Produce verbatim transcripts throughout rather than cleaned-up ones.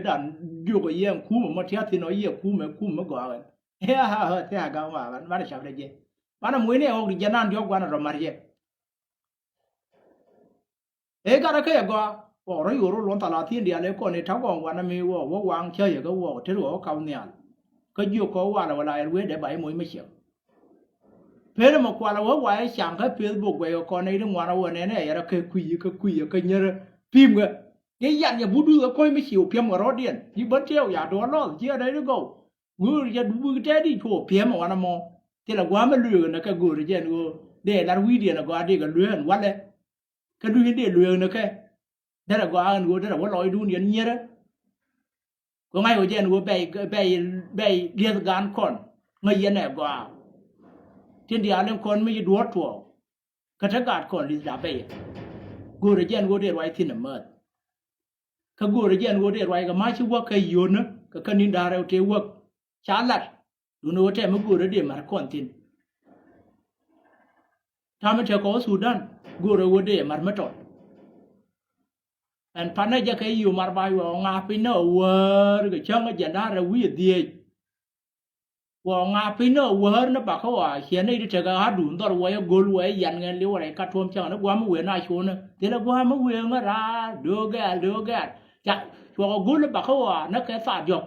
dan diok yɛ kumɛ mɔ tia thin ɔ yɛ kumɛ kumɛ gɔaa ɣɛn. Ɛ ha ha tia gam wa ɣɛn banɛ cap dɛ jɛ. Banɛ muc ni ɛ ɣɔk di jɛ nan diɔk guanɛ rɔ mar jɛ. Ëë gat ɛ kä yɛ gɔaa wä rɔ yor wä luɔn thalathin diaal ëë kɔn ëë ta̱ gɔɔŋ wanɛ mi wä wä waŋ cä yɛ kä wä tet wä wä kap nhial. Kä jiök kɔ walɛ wä la yɛl wee dee ba i̱ moc mi ciɛk. Pen ɛmɛ kualɛ wä wa ɛ caŋ kä Facebook guɛc kɛ kɔn ɛ i̱ di ŋuan ɛ wä nɛn ɛ yɛrɛ kɛ kui̱ kä kui̱ kä nyerä pi̱i̱m kɛ. Di yan yɛ but duth ɛ kɔc mi ci wä piɛm kɛ rɔɔdiɛn di bä tiɛɛw ya duɔ lɔth ci ɛn ɛ di gɔw. Go̱o̱r jɛ dup wi̱i̱ tɛɛt i̱ cuɔ piɛm ɛ wanɛ mɔ. Thilɛ gua̱a̱m ɛ lueek ɛn ɛ kɛ go̱o̱r jɛ ɛn ɣöö dee lar wi̱i̱diɛn ɛ gɔaa dee kɛ lueek ɛn walɛ. Kä duc in dee lueek ni kɛ derɛ gɔaa ɛn ɣöö derɛ wä lɔcdun yɛn nyierä. Kɛ ŋa̱c ɣöö jɛ ɛn ɣöö bɛy bɛy bɛy lieth gan kɔn ŋäc yɛn ɛ gɔaa. Tin diaal in kɔn mi ci duɔ̱ɔ̱r tuɔɔk kä te gaat kɔn lieth da bɛy. Go̱o̱rɛ jɛ ɛn ɣöö dee ruac thi̱n ɛ määth. Kä go̱o̱rɛ jɛ ɛn ɣöö dee ruac kɛ ma̱a̱c ci wäk kɛ yio̱o̱nä kɛ kä ni̱n da̱a̱r rɛw tëë wäk. Ca lat duundɛ ɣöö tɛm mi go̱o̱rɛ dee ma̱r kɔn thi̱n. Ta̱a̱ mi tekɛ wä Thudan go̱o̱rɛ ɣöö dee ma̱r mi tɔt. Ɛn panɛ jɛ kɛ yiëë mar ba yuɔ ŋa piny ni ɣä wäär kɛ cäŋ ɛ jiɛn da̱a̱r rɛw wi̱i̱ ɛ dhieec. Wä ŋa piny ni ɣä wäär ni bakä ɣɔaa ciɛ ni ti tekɛ ɣa̱dun dhɔr wä yɛ go̱l wä yɛ yan ŋɛn li̱w rɛy ka tuɔ̱m cäŋ ni gua̱a̱m mi wëë na cuɔ̱nä thilɛ gua̱a̱m mi wëë ŋä raar do̱o̱k gɛɛl do̱o̱k gɛɛl. Ca cuɔkɛ go̱l ni bakä ɣɔaa ni kɛ thaat diɔ̱k.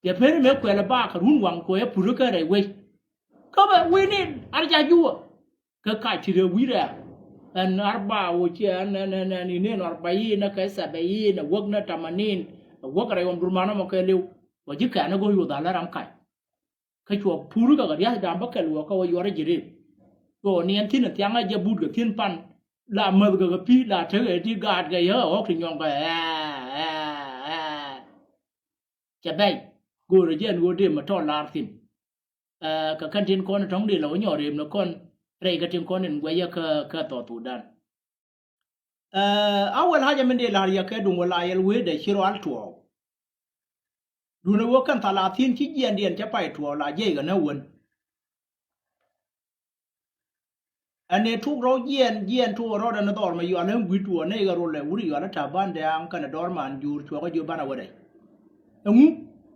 Yɛ pen mëë kuɛl ɛ bak kɛ run waŋ kuɛ yɛ put kä rɛy wec. Kä bɛ wi̱i̱ ni̱n ar ca juwä. Kä kac ti rɛ wi̱i̱ rɛ̈ɛ̈r. Ɛn arba wä ci ɛn ɛn ɛn ɛn inen arba i̱ nɛ kɛ thɛbɛ i̱ nɛ wäk nɛ tamɛ ni̱n. Ɛ wäk rɛy ɣɔm durman ɔmɔ kɛ li̱w. Wä ji̱ kɛn ɛ go̱ yoth alɛ ram kac. Kä cuɔ pur kɛ kɛ ria̱th dam bä kɛl wä kä wä yuɔr ji̱ ri. Cuɔ niɛn thi̱n ɛ thiaŋ ɛ jɛ but kɛ thi̱n pan. La mäth kɛ kɛ pi̱ la tek ɛ ti gaat kɛ yä ɛ ɣɔk ti nyɔŋ kɛ ɛɛ ɛɛ ɛɛ. Cɛ bɛy go̱o̱rɛ jɛ ɛn ɣöö dee mɛ tɔl laar thi̱n. Ɛ kɛ kɛn tin kɔn tɔ̱ŋ dee lɛ wä nyɔɔr rem ni kɔn rɛy kɛ tin kɔn in guɛcä kä kä South Sudan. Ɛ a wɛl hac ɛmɛn dee la̱r yɛ kɛ duŋ wä la yɛl wee dee ci rɔal tuɔɔk. Duundɛ wä kɛn thalathin ci jiɛndiɛn cɛ pay tuɔɔk la jiɛc kɛ nä wän. Ɛn ëë tuk rɔw jiɛɛn jiɛɛn tuk rɔɔdɛ ni dhɔr mɛ yual ɣän gui̱t wä nɛy kɛ rol ɛ wut yual ɛ ta̱a̱ ban dɛ̈ɛ̈ŋ kɛnɛ dɔr man juur cuɔkä jiö banɛ wä rɛy. Ɛŋu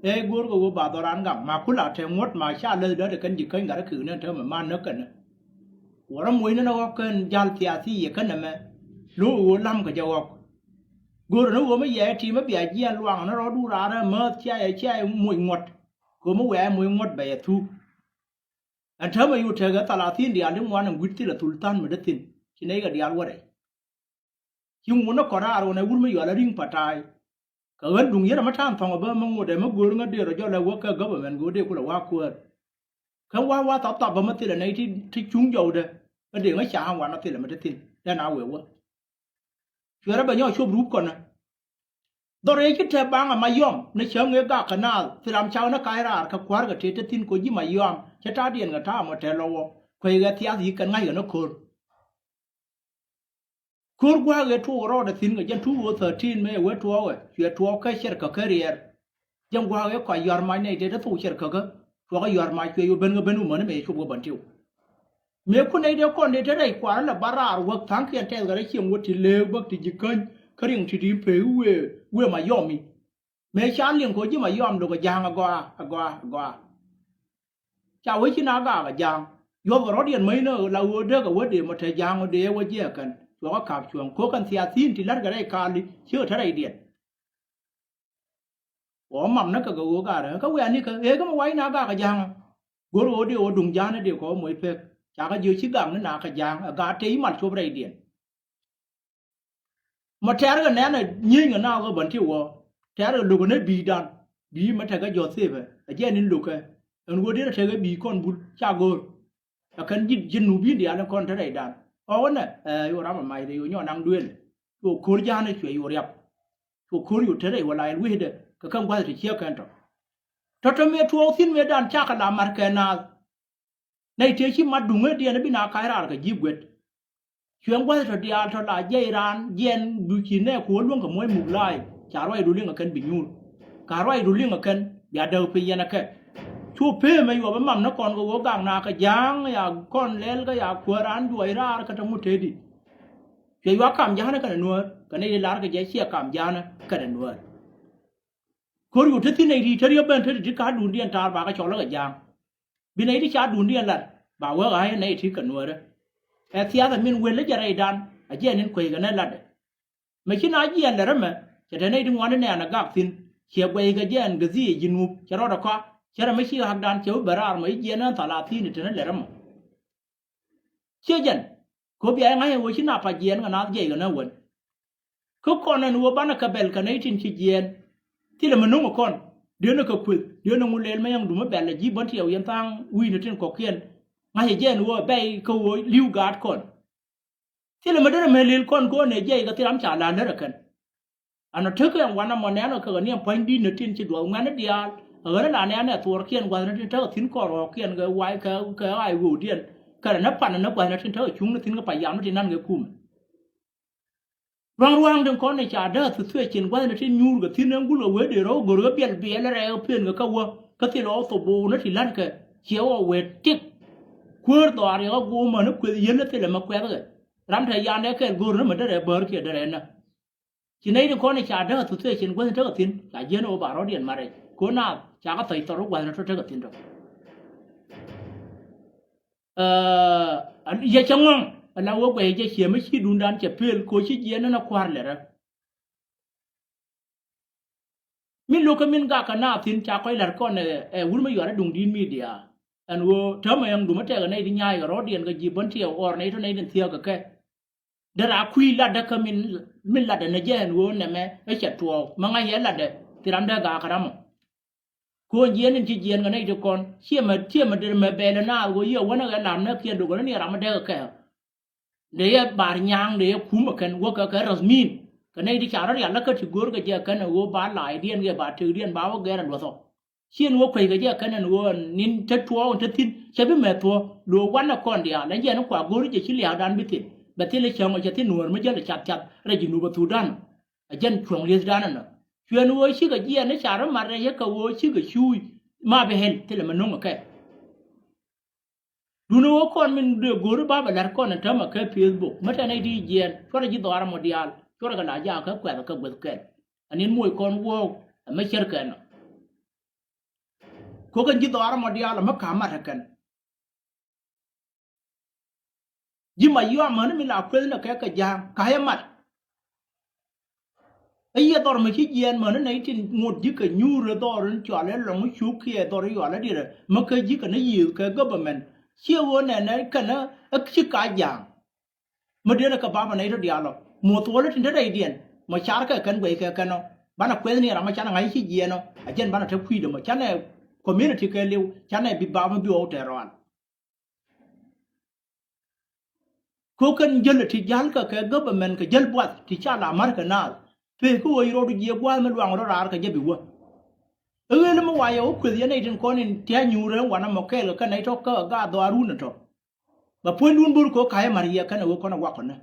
ëë go̱o̱r kɛ ɣöö ba dhɔran gam ma kula te ŋuɔ̱t ma ca läth däät ɛ kɛn ji̱ käny gat ɛ kek ni ɛn täämɛ man näk kɛn. Wä rɔ moc ni nɛ ɣɔ̱k kɛn ja̱l thiathi yɛ kɛn ɛmɛ lo̱k ɣöö la̱m kɛ jɛ ɣɔ̱k. Go̱o̱r ni ɣöö mi yɛ ti mi bia jiɛɛn luaŋ ni rɔɔdu raar ɛ määth cia yɛ cia yɛ moc ŋuɔ̱t. Kɛ ɣöö mi wɛ̈ɛ moc ŋuɔ̱t bɛ yɛ thuk. Ɛn täämɛ yu tekɛ thalathin diaal ti ŋuan ɛn gui̱t thilɛ thul tha̱a̱n mi dee thi̱n ci nɛy kɛ diaal wä rɛy. Ci ŋun ni kɔn raar ɣän ɛ wur mi yual ɛ ri̱ŋ pataay. Kɛ ɣän duŋ yɛn ɛmɛ ta̱a̱n thɔ̱ŋ ɛ bä mi ŋot ɛ mi go̱o̱r ŋä dee rɔ jɔl ɛ wä kɛ government go̱o̱r dee kulɛ wa kuäär. Kä wa wa thap thap bä mi thilɛ nɛy ti ti cuŋ jɔwdɛ ɛ dee ŋä ca ŋuan ɛ thilɛ mi te thi̱n dɛn a wëë wä. Cuɛ rɔ bɛ nyɔk cop rup kɔnä. Dhɔr ëë ci tɛp baŋ ɛ Mayɔm ni cäŋ ëë gak kɛ naath thil ram cak ni kac raar kɛ kua̱r kɛ tëë te thi̱n kɛ ji̱ Mayɔm cɛ ta̱a̱diɛn kɛ ta̱a̱ mɔ tɛth lɔ wä kuec ɣɛ thiath yi̱k kɛn ŋa̱ckɛ ni ko̱r. Ko̱r gua̱a̱k ëë tuɔɔk rɔɔdɛ thi̱n kɛ jɛn two thousand thirteen mëë ɛ wee tuɔɔkɛ cuɛ tuɔɔk kä cɛr kɛ kä riɛɛr. Jɛn gua̱a̱k ëë kɔc yua̱r mac nɛy tëë te thok cɛr käkä cuɔkɛ yua̱r mac cuɛ yo̱ ben kɛ ben wi̱mäni mëë cop kɛ bän tiw. Mëë kun nɛy dee kɔn dee te rɛy kua̱r lɛ ba raar wäk tha̱a̱ŋkiɛn tɛth kɛ rɛy cieŋ wä ti leek bäk ti ji̱ käny kä riɛŋ ti ti pek wëë wëë Mayɔm i̱. Mëë ca liŋ kɛ wä ji̱ Mayɔm lo̱k ɛ ja̱a̱ŋ agɔaa agɔaa agɔaa. Ca wee ci na gaak ɛ ja̱a̱ŋ yuɔth kɛ rɔ̱diɛn mäcnä la ɣöö dee kɛ wä dee mɔ te ja̱a̱ŋ ɔ dee wä jiɛɛk kɛn cuɔkɛ ka̱p cuäŋ ko̱k kɛn thiath thi̱n ti la̱t kɛ rɛy ka̱a̱li ciek ɛ te rɛydiɛn. Ɣɔɔ mam näkɛ kɛ ɣöö gaarɛ kä wiaa nikä ëë kä mi wa̱i̱ na gaak ɛ ja̱a̱ŋä. Go̱r ɣöö dee ɣöö duŋ ja̱a̱ŋä dee kɔ moc pek. Cakɛ jiö ci gak ni na kɛ ja̱a̱ŋ ɛ gaat tëë i̱ mal cop rɛydiɛn. Mɔ tɛ̈rkɛ nɛnɛ nyieenykɛ na ɣöö bän ti wä tɛ̈rkɛ lo̱kɛ ni bi̱i̱dan. Bi̱i̱ mɛ tekɛ Jothepɛ ɛ jɛn in lo̱kɛ ɛn ɣöö dee rɔ tekɛ bi̱i̱ kɔn bul ca go̱o̱r. Ɛ kɛn ji̱ ji̱ nup in diaal in kɔn te rɛydan ɣɔw ɛnɛ ɛ yo̱o̱ ram ɛ mac rɛy ɣöö nyɔk naŋ duëël. Cu ko̱r ja̱a̱n ɛ cuɛ yo̱o̱ riap. Cu ko̱r yo̱o̱ te rɛy wä la yɛl wecdɛ kɛ kɛn gua̱th ti ciek kɛn tɔ. Tɔ̱tɔ̱ mëë tuɔɔk thi̱n mëëdan cakɛ la ma̱r kɛ naath. Nɛy tëë ci mat duŋädiɛn bi na ka̱c raar kɛ ji̱ guet. Cuɛ gua̱th tɔ diaal tɔ la jiɛc raan jiɛn du ci nɛɛku wä luäŋ kɛ muɔ̱c muk la̱a̱c ca ruacdu liŋ ɛ kɛn bi nyuur. Ka ruacdu liŋ ɛ kɛn bia däk piny yɛn ɛ kɛ. Cu pëëmɛ yuɔp ɛ mam ni kɔn kɛ ɣöö gak na kɛ ja̱a̱ŋ ya kɔn lɛl kä ya kuäär raan juɔc raar kä te ŋut tëëdi. Cuɛ yuak kam ja̱a̱nä kɛnɛ nuäär kɛ nɛy ti la̱r kɛ jɛ ciɛ kam ja̱a̱nä kɛnɛ nuäär. Ko̱r yu te thi̱n nɛy ti te riäp ben te ti ti ka duundiɛn ta̱a̱r ba kɛ cɔl kɛ ja̱a̱ŋ. Bi nɛy ti ca duundiɛn lat ba wee ɣa̱c nɛy ti kɛ nuäärä. Ɛ thiath ɛ min wël jɛ rɛydan a jiɛn in kueckɛ nɛ latdɛ. Mɛ ci na jiɛn lɛ rɛmɛ cɛ te nɛy ti ŋuan in nɛɛn a gak thi̱n ciɛ guɛy kɛ jiɛn gɛ dhiec ji̱ nup cɛ rɔɔdɛ kɔa cɛ rɛmɛ ci ɣakdan cɛ wä bɛ raar mɔ i̱ jiɛn ɛn thalathi̱n i̱ te nɛ lɛ rɛmɔ. Ciɛ jɛn kɛ ɣöö bia i̱ ŋa̱c ɛn ɣöö ci napa jiɛɛn kɛ naath jiɛc kɛ nä wän. Kä kɔn ɛn ɣöö banɛ kɛ bɛl kɛ nɛy tin ci jiɛɛn. Thilɛ mi no̱ŋ ɛ kɔn diönɛ kɛ kueth diönɛ ŋu lɛl mɛ yɛŋ dumä bɛl ɛ ji̱ bän ti yɛ wiɛn tha̱a̱ŋ wi̱i̱nɛ tin kɔ̱kiɛn. Ŋa̱c ɛ jɛn ɣöö ɛ bɛy kä ɣöö li̱w gaat kɔn. Thilɛ mi derɛ mɛ lil kɔn kɛ ɣöö nɛ jiɛc kɛ thil ram ca la̱r lär ɛ kɛn. Ɛn ɔ tekɛ ɛn wanɛ mɔ nɛɛn ɔ kɛ ɣän ni ɛn pua̱ny di̱t ni tin ci duɔth ŋuɛ̈tni diaal. Ɛ ɣän ɛ la nɛɛn ɛ thuɔɔrkiɛn gua̱thni tin tekɛ thi̱n kɔn rɔɔkiɛn kɛ wac kɛ kɛ ɣac ɣöödiɛn. Kɛnɛ ni pan ni gua̱thni tin tekɛ cuŋni thi̱n kɛ payamni tin nan kɛ kumɛ. Rua̱ŋ rua̱a̱ŋ tin kɔn ni ca dee a thuth thuec cin gua̱thni tin nyuur kɛ thi̱n ɛn gul kɛ wee dee rɔ̱ go̱r kɛ biɛl biɛl rɛɛk pen kɛ kä wä kä thil ɔ thop bo̱o̱k ni ti la̱t kɛ ciɛ ɣɔw wee tik. Kuäär dhɔaar yɛ ɣä go̱o̱k mäni kueth yiel ni thilɛ mɛ kuɛthkɛ. Ram te yandɛ kɛɛl go̱r ni mɛ derɛ bäär kiɛ derɛ nä. Ci nɛy ti kɔn i̱ ca däk a thuth thɛɛcin guäthni tekɛ thi̱n ca jiɛn ɣöö ba rɔ̱diɛn mat rɛc ko̱ naath ca kɛ thɔc thɔr wä gua̱thni tɔ tekɛ thi̱n tɔ. Yɛ cɛ ŋɔ̱ŋ ala wä guɛc jɛ ciɛ mi ci duundan cɛ pel ko̱ ci jiɛn ni na kua̱r lɛrä. Min lo̱kä min gak kɛ naath thi̱n ca kɔc la̱r kɔn ɛ wur mi yuar ɛ duŋdi̱i̱t midia. Ɛn ɣöö täämɛ ɛŋ dumä tɛkɛ nɛy ti nyaay kɛ rɔ̱diɛn kɛ ji̱ bän tiɛɛk ɣɔr nɛy tɔ nɛy tin thiäk kɛ kɛ. Dee raa kui̱ latdä kä min, min latdä nɛ jɛ ɛn ɣöö nɛmɛ ɛ cɛ tuɔɔk mi ŋa̱c yɛ latdä. Thil ram dee gaak kä ram ɔ. Ko̱n jiɛɛn in ci jiɛɛn kɛ nɛy ti kɔn ciɛ mɛ, ciɛ mɛ der mɛ bɛɛl ɛ naath ɣöö yiëë wänä ɣɛ lam nä kiɛn do̱gäl ni ram mi dee kɛ kɛ. Dee yɛ bar nyaŋ dee yɛ kum ɛ kɛn wäkɛ kɛ rɛth min kɛ nɛy ti ca rɔ rial lä kä ti go̱o̱r kɛ jɛ kɛn ɛ ɣöö ba la̱a̱cdiɛn kɛ ba tekdiɛn ba wä gɛr ɛ luɔth ɔ. Ciɛn wä kueckɛ jɛ kɛn ɛn ɣöö nin te tuɔɔk in te thi̱n cɛ bi mɛ thuɔ̱k lo̱o̱k wanɛ kɔn diaal ɛn jiɛn kua go̱o̱ri jɛ ci lia̱a̱kdan bi thil bɛ thil i̱ cäŋ ɔ cɛ thi̱n nuäär mi jäl ɛ cath cath rɛy ji̱ nup ɛ thudan. Ɛ jɛn cuɔ̱ŋ li̱ethdan ɛnɔ cuɛn ɣöö cikɛ jiɛɛn i̱ ca rɔ mat rɛy yɛ kɛ ɣöö cikɛ cuuc ma bi hel thilɛ mɛ no̱ŋ ɛ kɛ. Duundɛ ɣöö kɔn min dee go̱o̱ri ba bɛ la̱r kɔn ɛn täämɛ kɛ Facebook mi tɛn nɛy ti jiɛɛn cuɔrɛ ji̱ dhɔaar ɛmɔ diaal cuɔrɛ kɛ la jaak kä kuɛth kä gueth kɛl. Ɛn in moc kɔn wuɔ̱ɔ̱k ɛ mi cär kɛn ɔ. Ko̱ kɛn ji̱ dhɔaar ɛmɔ diaal ɛ mi ka̱m mat ɛ kɛn. Ji̱ ma yua mäni mi la kueth ni kɛ kɛ ja̱a̱ŋ ka̱yɛ mat. Ɛ yiɛ dhɔr mi ci jiɛɛn mäni nɛy tin ŋot ji̱ kɛ nyuur ɛ dhɔr in cɔal ɛ lɔŋ cuk kiɛ dhɔr i̱ yual ɛ dirɛ mi kä ji̱ kɛ ni yiëëth kɛ government. Ciɛ ɣöö nɛnɛ kɛn ɛ ci ka ja̱a̱ŋ. Mi diɛn ɛ kɛ bapä nɛy tɔ diaal ɔ muɔ thuɔɔl itin te rɛydiɛn mɔ car kɛ kɛn guɛc kɛ kɛn ɔ. Banɛ kueth ni ram ɛ canɛ ŋa̱c ci jiɛɛn ɔ. Ɛ jɛn banɛ te kui̱dɛ mɔ canɛ community kɛ liw canɛ bi bapä bi ɣɔw tɛɛr rɔal. Ko̱ kɛn jäl ti ja̱lkä kɛ government kɛ jäl buath ti ca la ma̱r kɛ naath. Pek kä ɣöö ci rɔɔdu jiɛ gua̱a̱th mi luaŋ rɔ raar kɛ jɛ bi wä. Ɣel mi wayɛ wä kueth yɛn nɛy tin kɔn in tia̱a̱c nyuur ɣän wanɛ mɔ kɛɛl kɛ kɛn nɛy tɔ̱ kä gaat dhɔaarun in tɔ̱. Bɛ puɔ̱nydun bo̱r ko̱ ka̱cä ma̱r yɛ kɛn ɛ ɣöö kɔn ɛ wakɔnä.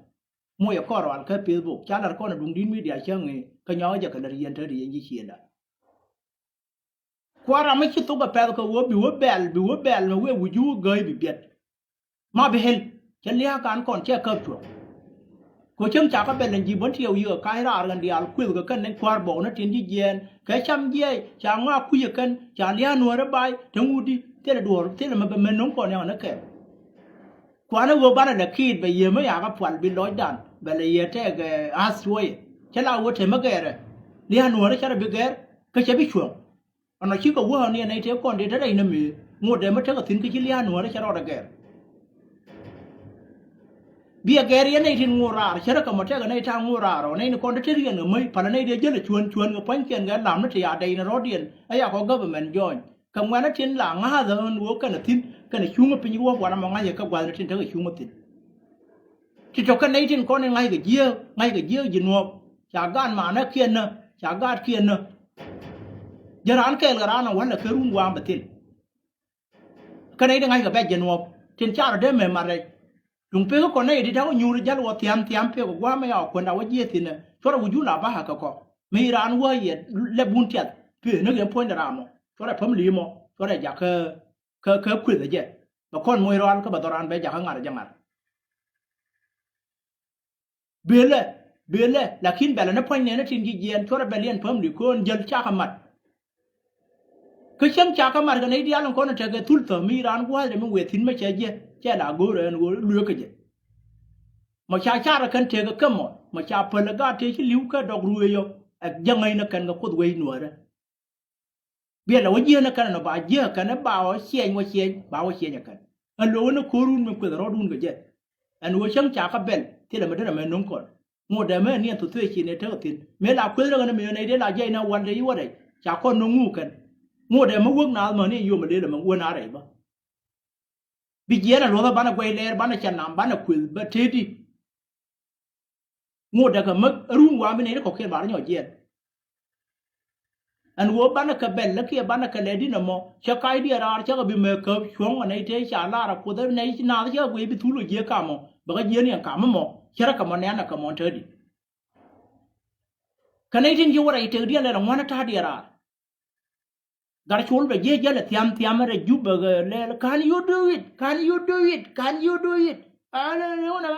Moc ɛ kɔn rɔal kä Facebook ca la̱r kɔn ɛ duŋdi̱t midia cäŋ i̱ kɛ nyɔak jɛ kɛ lät yɛn te ri yɛn ji̱ ciëënda. Kua̱r ram mi ci thok ɛ pɛth kɛ ɣöö bi wä bɛl bi wä bɛl mɛ wëë wi̱c ji̱ wä gääc bi biɛt. Ma bi hel cɛ lia̱a̱ kan kɔn cɛ käp cuɔ̱k. Kɛ cäŋ ca kä bɛl ɛn ji̱ bän tiɛɛu yiëë ka̱c raar ɣän diaal kuëthkɛ kɛn ni kua̱r bɔk ni tin ji̱ jiɛɛn kɛ cam jiɛɛc ca ŋɔak kui̱c ɛ kɛn ca lia̱a̱ nuäärä ba̱a̱c te ŋut di thilɛ duɔ̱ɔ̱r thilɛ mɛ bɛ mɛ no̱ŋ kɔn yaŋ ni kɛn. Kuanɛ ɣöö banɛ lɛ kiit bɛ yiëë mi yakä pual bi lɔcdan bɛ lɛ yiëë tɛɛk ɛ a̱th cuɔyɛ cɛ la ɣöö te mi gɛɛrɛ lia̱a̱ nuäärä cɛ rɔ bi gɛɛr kä cɛ bi cuɔ̱ŋ. Ɛnɔ cikɛ wä ɣän yɛn nɛy tëë kɔn dee te rɛy ni mëë ŋot dee mi tekɛ thi̱n kä ci lia̱a̱ nuäärä cɛ rɔɔdɛ gɛr. Biɛ gɛr yɛn nɛy tin ŋot raar cärä kɛ mɔ tekɛ nɛy ta̱a̱ ŋot raar ɔ nɛy ni kɔn te te riɛn kɛ mäc palä nɛy dee jäl ɛ cuään cuään kɛ pua̱nykiɛn kɛ lam ni te ya dɛy ni rɔ̱diɛn ɛ yakɔ government join kɛ ŋuɛ̈nä tin la ŋa̱a̱thä ɣän ɣöö kɛnɛ thi̱n kɛnɛ cuŋä piny wä wanɛ mɔ ŋa̱cä kä gua̱thni tin tekɛ cuŋä thi̱n. Ti tɔ̱ kɛ nɛy tin kɔn in ŋa̱ckɛ jiääk ŋa̱ckɛ jiääk ji̱ nuɔɔk ca gaat manä kiɛn nä ca gaat kiɛn nä. Jɛ raan kɛɛl kɛ raan ɔ wälɛ kɛ run wa̱a̱m bɛ thil. Kɛ nɛy tin ŋa̱ckɛ bɛc ji̱ nuɔɔk tin ca rɔ dee mɛ mat rɛc. Tuŋ pek kɔn nɛy ti da̱k nyuur jäl wä thia̱m thia̱m pek gua̱a̱m ɛ ya ɔ kuändɛ wä jiääk thi̱n ɛ cuɔrɛ wi̱c jun la ba̱a̱ kɛ kɔ mi raan wä yɛ lɛp wun tiath pek ni kɛ puɔ̱nydɛ ram ɔ cuɔrɛ päm li̱i̱m ɔ cuɔrɛ jakä kä kä kueth ɛ jɛ. Bɛ kɔn moc rɔal kä bɛ dhɔran bɛ jakä ŋa̱r ɛ jɛ ŋa̱r. Belɛ belɛ lakin bɛlɛ ni puɔ̱ny nɛn ni tin ji̱ jiɛɛn cuɔrɛ bɛl yɛn päm li̱i̱ ko̱n jäl cakɛ mat. Kä cäŋ ca kä mat kɛ nɛy diaal in kɔn in tekɛ thul thäm mi raan gua̱a̱th rɛ mi wëë thi̱n mɛ cɛ jiɛ cɛ la go̱o̱rɛ ɛn ɣöö lueekä jɛ. Mɔ ca car kɛn tekɛ kä mɔ, mɔ ca päl ɛ gaat tëë ci li̱w kä dɔk ruëëc ɔ. Ɛ jäŋäcnä kɛn kɛ Kuoth wec nuäärä. Biɛl ɛ wä jiɛn ɛ kɛn ɛnɔ ba jiɛ kɛn ɛ ba wä ciɛny wä ciɛny ba wä ciɛny ɛ kɛn. Ɛn lo̱wä ni ko̱run mi kueth rɔɔdun kɛ jɛ. Ɛn ɣöö cäŋ ca kä bɛl thilɛ mi derɛ mɛ nuŋ kɔn. Ŋot dee mɛ niɛn thothoe ci nɛ tek thi̱n mëë la kueth rɛ ɣän mi nɛy dee la jiɛc nɛ wal dee i̱ wä rɛy ca kɔn nuŋ ŋu kɛn. Ŋot dee mɛ wäk naath mäni yom a lel ɛmɛ wä na rɛy bä. Bi jiɛn a luɔthä banɛ guɛc lɛɛr banɛ cɛ nam banɛ kueth bä teti. Ŋot dee kɛ mäk run wa mi nɛy ti kɔkiɛn ba rɔ nyɔ jiɛn. Ɛn ɣöö banɛ kɛ bɛl lä kiɛ banɛ kɛ lɛ di̱n ɛmɔ cɛ kac diɛ raar cä kɛ bi mɛ käp cuɔ̱ŋ ɛ nɛy tëë ca lar ɛ kuoth ɛ nɛy naath cä kɛ guic bi thul ɔ jiëë kamɔ bɛ kɛ jiɛn yɛn kam ɛmɔ cä rɛ kɛ mɔ nɛ̈n ɛ kɛ mɔ täädi. Kɛ nɛy tin ci wä rɛy tëkdiɛn lɛl ɛ ŋuän ɛ ta̱a̱ diɛ raar. Gat col bɛ jiɛ jälɛ thiam thiam rɛ jup bɛ lɛl can you do it, can you do it, can you do it. Alɛ ni wä nɛ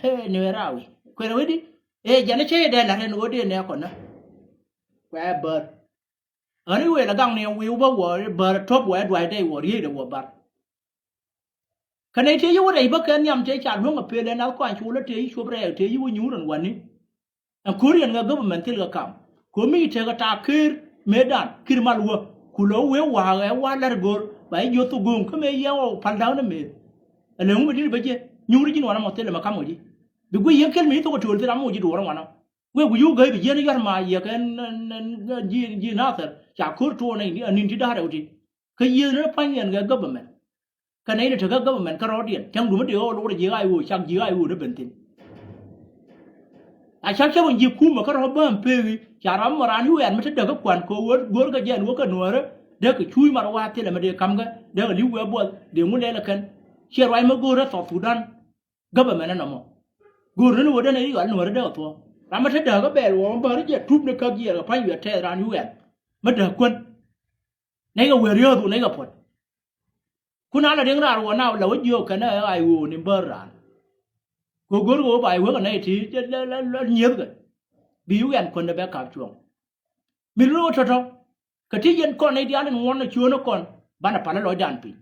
bɛ ni wɛ rawi kuɛrɛ wä di. Ɛ jɛn cɛ dɛ la rɛn wä di nɛ kɔnä. Kuɛ bär. Ɣän i̱ wëë la gaŋ ni wi̱i̱ wä bä wä bär tɔp wä duay dɛ wä riey dɛ wä bar. Kä nɛy tëë yi wä rɛy bä kɛ nhiam tëë ca luäŋ a pel ɛ nath kɔany col a tëë yi cop rɛɛk tëë yi wä nyuur ɛn wani. Ɛn ko̱r yɛn ŋɛ government thil kɛ kam ko̱ mi tekɛ taak ker mëëdan kir mal wä kulɛ wee wa̱a̱ ɛ wa̱a̱ lar go̱r ba yi jiɔth thok go̱o̱ŋ kä mëë yɛn wä pal da̱a̱n ɛ mëë. Ɛ lɛ ŋu mi di̱t bä jiɛ nyuur ji̱n wanɛ mɔ thil ɛ mɛ kam wä ji̱ bi guiy yɛn kel mi yi thok ɛ to̱l thil am wä ji̱ duɔ̱ɔ̱r ɛn wanɔ. Wek wi̱i̱ wä gäi bi jiɛn yuar ma yiɛk ɛn ji̱ nathɛr ca ko̱r tuɔɔn ɛ ni̱n ti da̱a̱r ɛ wä ti. Kä yiëëth ni pua̱ny yɛn kɛ government. Kä nɛy ni tekä government kä rɔɔdiɛn cäŋ dumä dee ɣɔw lor ji̱ ɣa̱c ɣöö cak ji̱ ɣa̱c ɣöö ni ben thi̱n. A cak cä ben ji̱ kumä kä rɔ̱ bäm peewi ca ram mɔ raan i̱ wɛ̈ɛ̈n mi te däk kä kuan kɛ ɣöö go̱r kɛ jɛn wä kɛ nuäärä dee kɛ cuuc mat wa̱a̱ thilɛ mi dee ka̱mkɛ dee kɛ li̱w wee buɔth dee ŋu lɛl ɛ kɛn. Ciɛ ruac mi go̱o̱rä South Sudan. Government ɛnɔmɔ go̱o̱r ni ni wä dee nɛy i̱ yual nuäärä dee kɛ thuɔ̱ɔ̱ ram mi te däk kä bɛɛl wä mi bäri jɛ tup ni käk jiɛɛr kɛ pa̱ny wiɛ tɛɛth raan i̱ wɛ̈ɛ̈n mi däk kuän. Nɛy kɛ wee riääth wä nɛy kɛ puɔ̱t. Kun a la riŋ raar wä na la wä jiök kɛn ɛ ɣac ɣöö ni bär raan. Kɛ go̱r kɛ wä ba i̱ wek ɛ nɛy ti la nyiethkɛ. Bi wɛn kuändɛ bɛ kap cuɔ̱ŋ. Mi lo̱k tɔ̱tɔ̱ kɛ ti yɛn kɔn nɛy diaal in ŋuɔ̱n ɛ cuɔ̱ɔ̱n ɛ kɔn banɛ pal ɛ lɔcdan piny.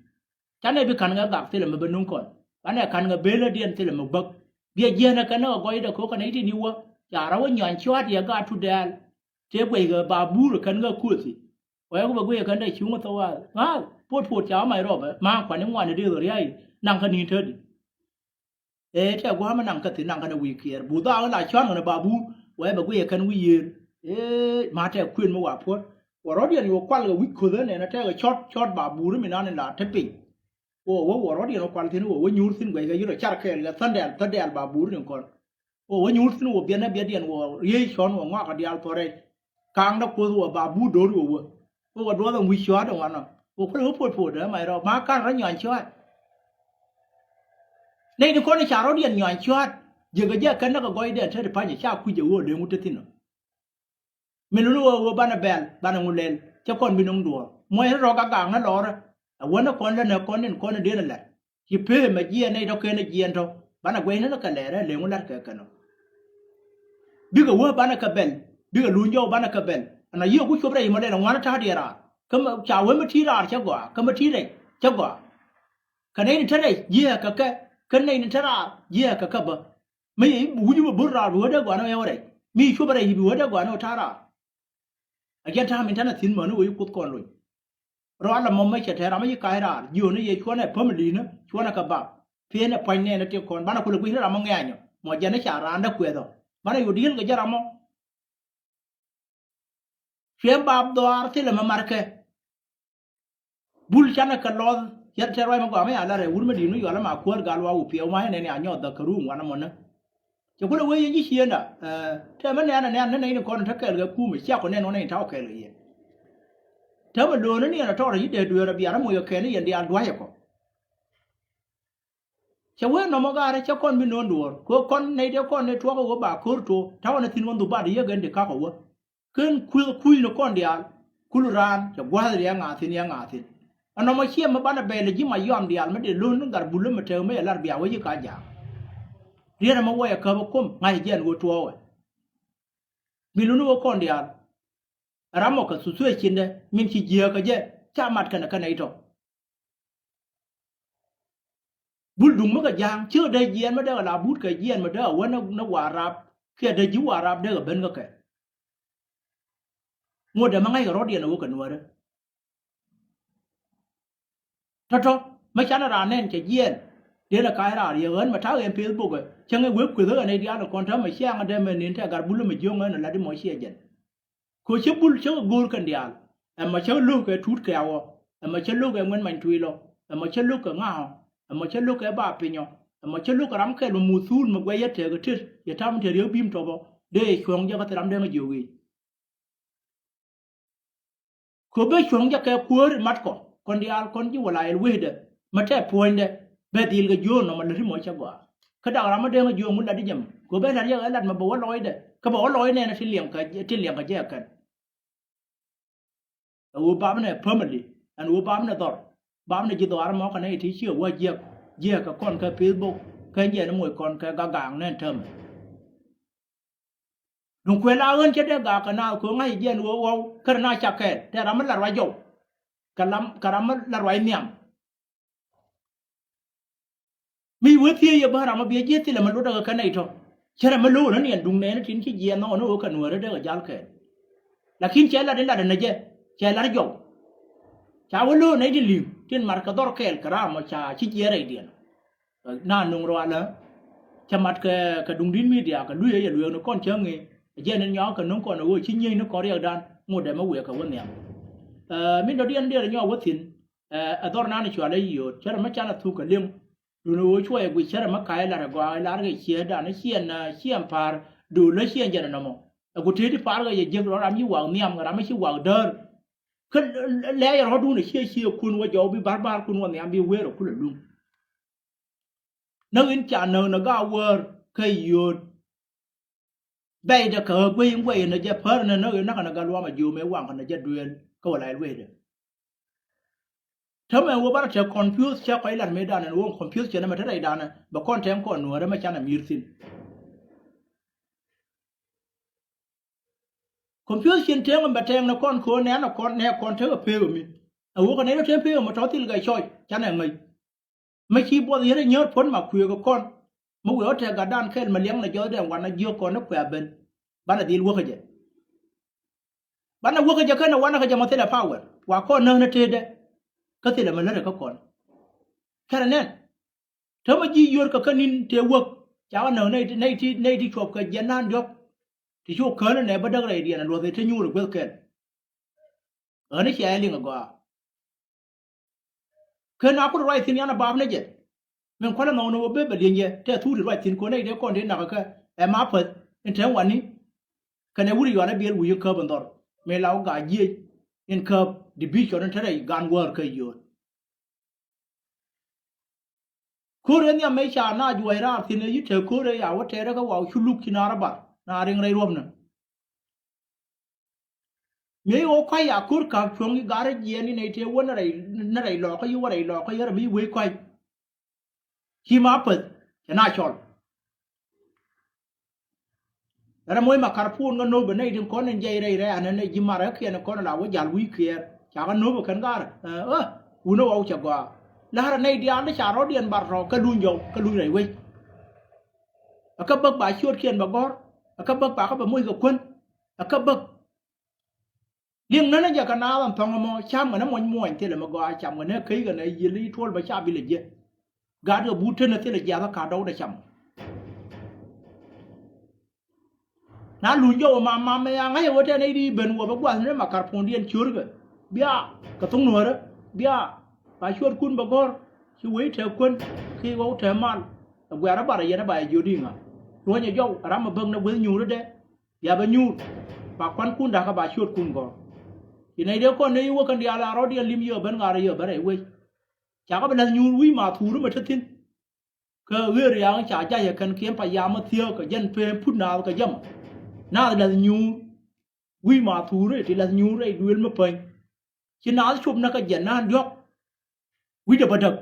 Canɛ bi ka̱n ŋɛ gak thilɛ mi bä nuŋ kɔn banɛ ka̱n ŋɛ belä diɛn thilɛ mi bäk. Biɛ jiɛn ɛ kɛn ɛ kɛ gɔcdɛ ko̱k kɛ nɛy ti ni wä ca rɔ wä nyuany cua̱a̱t yɛ gaat tu dɛɛl. Tëë guɛckɛ ba buur ɛ kɛn ŋɛ kuöthi. Wee ku bɛ guic ɛ kɛn dee cuŋ ɛ thok wath ŋa̱a̱k puɔt puɔt ca wä mac rɔpɛ ma̱a̱ŋ kuani ŋuani dee dhɔr ya̱c naŋ kä ni̱n tätdi. Ee tɛk gua̱a̱m ɛ naŋ kä thi̱n naŋ kɛn ɛ wi̱i̱ kiɛɛr buth a ɣän la cua̱n kɛn ɛ ba buur wee bɛ guic ɛ kɛn wi̱i̱ yëër. Ee ma tɛk kuën mi wa puɔ̱t wä rɔ̱diɛn yo̱o̱ kual kɛ wi̱c köthä nɛn ɛ tɛk ɛ cɔt cɔt ba buur mi nan in la te piny. Wä wä wä rɔ̱diɛn wä kual thi̱n wä wä nyuur thi̱n guɛckɛ yirɔ car kɛɛl kɛ thändɛl thändɛl ba buur ni kɔn. Wä wä nyuur thi̱n wä biɛn ɛ biɛtdiɛn wä riey cɔ̱n wä ŋɔakɛ diaal thɔrɛc. Kaŋdä kuoth wä ba buur do̱r wä wä wä wä duɔth ɛn wi̱c cɔa̱t ɛn wanɔ. Wä kuäl wä puɔt puɔt dee mac rɔ ma ka̱n rɔ nyuany cɔa̱t. Nɛy ni kɔn i̱ ca rɔ̱diɛn nyuany cɔa̱t. Jiäkä jɛ kɛn näk ɛ gɔcdɛn te ti pa̱nyɛ ca kui̱c ɛ ɣöö leŋ wut te thi̱n ɔ. Min luni ɣöö ɣöö banɛ bɛl banɛ ŋu lɛl cɛ kɔn bi nuŋ duɔ̱ɔ̱r muɔc rɔ gak gak ni lɔrä. Ɛ wänä kɔn lä nɛ kɔn in kɔn in den ɛ lɛr ci pee mɛ jiɛɛn nɛy tɔ ken ɛ jiɛɛn tɔ banɛ guɛcni ni kɛ lɛɛrä lëŋu la̱t kɛ kɛn ɔ. Bikɛ wä banɛ kɛ bɛl bikɛ luny jɔw banɛ kɛ bɛl ɛn a yiëë ku cop rɛy mɔ lɛl ɛ ŋuan ta̱a̱ diɛ raar kä ca wee mi ti̱i̱ raar cä gɔaa kä mi ti̱i̱ rɛy cä gɔaa. Kɛ nɛy ni te rɛy jiɛɛk kɛ kɛ kä nɛy ni te raar jiɛɛk kɛ kɛ bä. Mi yɛ i̱ wi̱c i̱ bä bo̱r raar bi wä dee gɔaa ni wä yɛ wä rɛy mi i̱ cuɔp rɛy i̱ bi wä dee gɔaa ni wä ta̱a̱ raar. A jɛn ta̱a̱ min ta̱nɛ thi̱n mäni wä i̱ kuoth kɔn lony. Rɔ alɛ mɔm mɛ cɛ tɛr ram mi ci ka̱c raar jiöni yɛ cuɔnɛ päm li̱i̱ni cuɔnɛ kɛ bap. Pi̱e̱nɛ pua̱ny nɛɛni ti kɔn banɛ kulɛ gui̱cni ram mi ŋɛɛnyɔ mɔ jɛn i̱ ca raan dee kuɛth ɔ banɛ yo̱ di̱i̱l kɛ jɛ ram mɔ. Cuɛ bap dhɔaar thilɛ mɛ markɛ. Bul canɛ kɛ lɔth cɛ tɛr ruac mi gɔaa mi a lar ɛ wur mi di̱i̱t mi yual ma kuäär gal wa wu piɛw ma inɛni a nyɔɔth dhak kä ruum wanɛ mɔnä. Cɛ kulɛ wee yɛn ji̱ ciënda tɛmɛ nɛɛn ɛ nɛɛn ni nɛy ni kɔn te kɛɛl kɛ kumɛ cia kɔ nɛɛn wä nɛy ta̱wä kɛɛl kɛ yɛn. Täämɛ lööni ni ɛn ɛ tɔɔrɛ ci dee dueer ɛ biarä moc ɛ kɛɛl ni yɛn diaal dua̱cɛ kɔ. Cɛ wee nɔmɔ gaarä cɛ kɔn bi no̱o̱ŋ duɔ̱ɔ̱r kɛ kɔn nɛy dee kɔn ni tuɔɔk ɛ wee ba ko̱r to̱o̱k ta̱wä ni thi̱n ɣän dhuk bat yek ɛn di ka̱k ɛ wä. Ken kui̱ kui̱ ni kɔn diaal kul raan cɛ gua̱th riɛk ŋa̱thi̱n yɛ ŋa̱thi̱n. Ɛnɔmɔ ciɛ mi banɛ bɛl ji̱ ma yɔam diaal mi dee lo̱n ni gat bulä mi tɛk mi yɛ lar bia wec i̱ ka jaak. Riet ɛmɛ wä yɛ käp ɛ kuɔm ŋa̱c jiɛn ɣöö tuɔɔk ɛ. Mi luni ɣöö kɔn diaal. Ɛ ram mɔ kɛ thuthu ɛ cindɛ min ci jiääk kɛ jɛ Ca mat kɛnɛ kɛnɛ itɔ. Bul duŋ mi kɛ ja̱a̱ŋ, cikɛ dee jiɛɛn mi dee kɛ la but kɛ jiɛɛn mi dee kɛ wä ni, ni Warap, kiɛ dee ji̱ Warap dee kɛ ben kä kɛ. Ŋot dee mi ŋa̱ckɛ rɔ̱diɛn ɛ wä kɛ Nuäärä. Tɔ̱tɔ̱ mi canɛ raan nɛn cɛ jiɛɛn. Dee ni ka̱c raar yɛ ɣän mɛ ta̱a̱ ɣɛn Facebook ɛ cäŋ ɛ wek kueth ɣän ɛ diaal ɛ kɔn täämɛ ciaŋ ɛ dee mɛ nin tɛ gat bul mɛ jiöŋ ɣän ɛ lat imɔ ciɛ jɛn. Kɛ ɣöö cä bul cä go̱o̱r kɛn diaal. Ɛmɔ cä lo̱k kɛ Tut Kɛɛwɔ. Ɛmɔ cä lo̱k kɛ Ŋuɛn Many Tuilɔ. Ɛmɔ cä lo̱k kɛ Ŋa̱a̱ ɔ. Ɛmɔ cä lo̱k kɛ Ba Pinyɔ. Ɛmɔ cä lo̱k kɛ ram kɛl mɛ muth thuul mɛ guɛc yɛ tɛk ɛ tet yɛ tam te riek bi̱i̱m tɔpɔ. Dee yɛ cuɔ̱ŋ jɛ kä thil ram dee ŋä jiök i̱. Kɛ ɣöö ben cuɔ̱ŋ jɛ kɛ kuäär in matkɔ kɔn diaal kɔn ji̱ wala ɛl wecdɛ. Mɛ tɛ puɔ̱nydɛ bɛ dhil kɛ jiöör nɔmɔ lät imɔ cɛ gɔaa. Kä dak ram mi dee ŋä jiök ŋut lat i̱ jɛ mɛ kɛ ɣöö ben lat yɛ ɣɛ lat mɛ bɛ wä lɔcdɛ kä bɛ wä lɔc nɛɛnɛ ti liɛŋ kɛ, ti liɛŋ kɛ jɛ kɛn. Ɛ ɣöö bapnɛ family ɛn ɣöö bapnɛ dhɔr. Bapnɛ ji̱ dhɔaar mɔ kɛ nɛy ti ciɛ wä jiɛk, jiɛk kɛ kɔn kɛ Facebook kä jiɛn moc kɔn kɛ gagaŋ nɛn täämɛ. Duŋ kuël a ɣän cä dee gak kɛ naath kɛ ɣöö ŋa̱c jiɛn ɣöö ɣɔw kärɛ na cak kɛɛl tɛ ram mi lat ruac jɔw. Kɛ ram, kɛ ram mi lat ruac nhiam. Mi wee thiee yɛ bä ram mi biɛ jiɛ thilɛ mi luɔtdä kɛ kɛ nɛy tɔ. Cä ram mi lo̱o̱n ni ɛn duŋ nɛɛni tin ci jiɛɛn nhɔk ni ɣöö kɛ Nuäärä dee kɛ jal kɛɛl. Lakin cɛ lat in lat ɛn ɛ jɛ cɛ lat jɔw. Ca wä lo̱o̱n nɛy tin li̱ŋ tin mat kɛ dhɔr kɛɛl kɛ ram mɔ ca ci jiɛɛn rɛydiɛn. Na nuŋ rualä cɛ mat kɛ, kɛ duŋdi̱t media kɛ lui̱ ɛ yɛ lueekni kɔn cäŋ i̱ ɛ jɛn in nyɔak kɛ nuŋ kɔn ɛ ɣöö ci nyieyni kɔn riɛkdan ŋot dɛmɛ wëë kɛ wä nhiam. Ɛ, min dɔ̱diɛn diɛɛr nyɔak wä thi̱n. Ɛ, ɛ dhɔr nan cualɛ yiööt cärɛ mi canɛ thuk kɛ liŋ. Dun ɣöö cuɔyɛ guic cärɛ mi ka̱c ɛ lar ɛ gɔaa ɛ lar kɛ ciëëdan ɛ ciɛn, ɛ, ciɛn pa̱a̱r. Dun lä ciɛn jɛn ɛ nɔmɔ ɛ ku tëëdi pa̱a̱r kɛ yɛ jiäk rɔ ram ci wak nhiam kɛ ram mi ci wak däär. Kä lɛɛc rɔ̱dun ɛ ciɛ ciëëkun wä jɔw bi barbaarkun wä nhiam bi wëër ɛ kulɛ luŋ. Näk in ca näk nɛ gaawäär kä yio̱o̱t. Bɛcdɛ kɛ ɣä guey in guey in ɛ jɛ pär nɛ näk in näk kɛn ɛ gat luaam ɛ jiöm ëë waŋ kɛn ɛ jɛ dueel kä wä la ɛl wecdɛ. Täämɛ wä bärɛ te confuse cɛ kɔc lat mëëdan ɛn wä confuse cɛ nɛmɛ te rɛydan ɛ bɛ kɔn tɛŋ kɔn Nuäärä mɛ canɛ mi̱i̱r thi̱n. Confuse cin tɛŋ ɛn bɛ tɛŋ nɛ kɔn kɛ ɣöö nɛɛnɛ kɔn nɛ kɔn tekɛ pek ɛ mi. Ɛ wä kɛ nɛy rɔ te pek ɛ mi tɔ̱ thil kɛ cɔc canɛ ŋäc. Mi ci buɔth yɛn rɛ nyäär puɔ̱n ma kuëëk ɛ kɔn. Mi wëë ɣä tɛk gatdan kɛl mi liɛŋ nɛ jɔthdɛ wanɛ jiök kɔn ni kuɛ a ben. Banɛ dhil wäkä jɛ. Banɛ wäkä jɛ kɛn ɛ wanɛ kɛ jɛ mɔ thilɛ power wa kɔn näk ni tëëdɛ. Kä thilɛ mi lät ɛ kä kɔn. Kɛnɛ nɛn. Täämɛ ji̱ yio̱o̱t kɛ kä ni̱n tëë wäk. Ca kɛ näk nɛy ti, nɛy ti, nɛy ti cuɔp kɛ jiɛn naan diɔ̱k. Ti cu kään nɛ bä däk rɛydiɛn ɛ luɔth ɛ te nyuur ɛ gueth kɛl. Ɣän i̱ cia ɛ liŋ ɛ gɔaa. Ken a kut ruac thi̱n yan a baap ni jɛ. Min kualɛ nhɔk ni wä bee bɛ lieny jɛ tɛ thuk ti ruac thi̱n kɔn nɛy dee kɔn dee nak ɛ kɛ ɛ ma päth in te wani. Kɛnɛ wut i̱ yual ɛ biɛl wi̱i̱ in käp in dhɔr. Min la wä gac jiec in käp division in te rɛy gan wäär kä yio̱o̱t. Ko̱r ëë nhiam mëë ca na juɔc raar thi̱n ëë yi̱ te ko̱r ëë ya wä tɛɛrɛ kä waw cu luk ci na rɔ bar na riŋ rɛy ruɔ̱pnä. Mëë ɣöö kɔc ya ko̱r ka̱p cuɔ̱ŋ i̱ garä jiɛɛn in nɛy tëë wä ni rɛy, ni rɛy lɔɔkä yi̱ wä rɛy lɔɔkä yi̱ rɛ mi wec kɔc. Ci ma päth cɛ na cɔl. Rɛ moc ma kar puun kä nööbä nɛy tin kɔn in jiɛc rɛy rɛy anɛ nɛy ji̱ marɛ kiɛn in kɔn in la wä jal wi̱i̱ kiɛɛr. Ca kä nööbä kɛn gaarä. Ɛ, ɛ, wunä ɣɔw cɛ gɔaa. La̱rä nɛy diaal ti ca rɔ̱diɛn bar rɔ kä luny jɔw, kä luny rɛy wec. Ɛ kä bäk ba ciötkiɛn bɛ gɔ̱r. Ɛ kä bäk ba kä bɛ moc kɛ kuän. Ɛ kä bäk. Liŋ nänä jɛ kɛ naath ɛn thɔ̱ŋ ɛmɔ, cam kɛn ɛ muɔ̱ny muɔ̱ny thilɛ mi gɔaa, cam kɛn ɛ käc kɛn ɛ yiël i̱ tuɔl bɛ ca bilɛ jiɛ. Gat kɛ but tën ɛ thilɛ jiath ɛ ka̱r dɔwdɛ cam. Na luny jɔw ɛ mam mam ɛ ya ŋa̱c ɛ ɣöö tɛn ɛ i̱ di ben wä bɛ gua̱th ni ma kar puɔ̱ndiɛn ciöörkɛ. Bia, kɛ thok nuäärä, bia, ba cuɔtkun bɛ gɔ̱r, ci wec tɛk kuän, ki ɣɔw tɛk mal. Ɛ guɛ̈r ɛ bar ɛ yɛn ɛ ba yɛ jiöt i̱ ŋa̱. Luɔ̱ny ɛ jɔw, ɛ ram ɛ bäk nɛ gueth nyuurä dɛ. Bia bɛ nyuur, ba kuankun da̱kä ba ciötkun gɔ̱r. Ci nɛy dee kɔn nɛy i̱ wä kɛn diaal a rɔ̱diɛn li̱m yɛ ben ɣaar yɛ ben rɛy wec. Cakɛ bi la̱th nyuur wi̱i̱ ma thuuri mɛ te thi̱n. Kä ɣer ya̱a̱ŋ ca jac ɛ kɛn kiɛn pa yam ɛ thiääk kɛ jɛn peen put naath kɛ jɛmɔ. Naath la̱th nyuur wi̱i̱ ma thuuri ti la̱th nyuur rɛy duëël mi päny. Ci naath cop nä kɛ jɛn naan diɔ̱k. Wi̱cdɛ bädäk.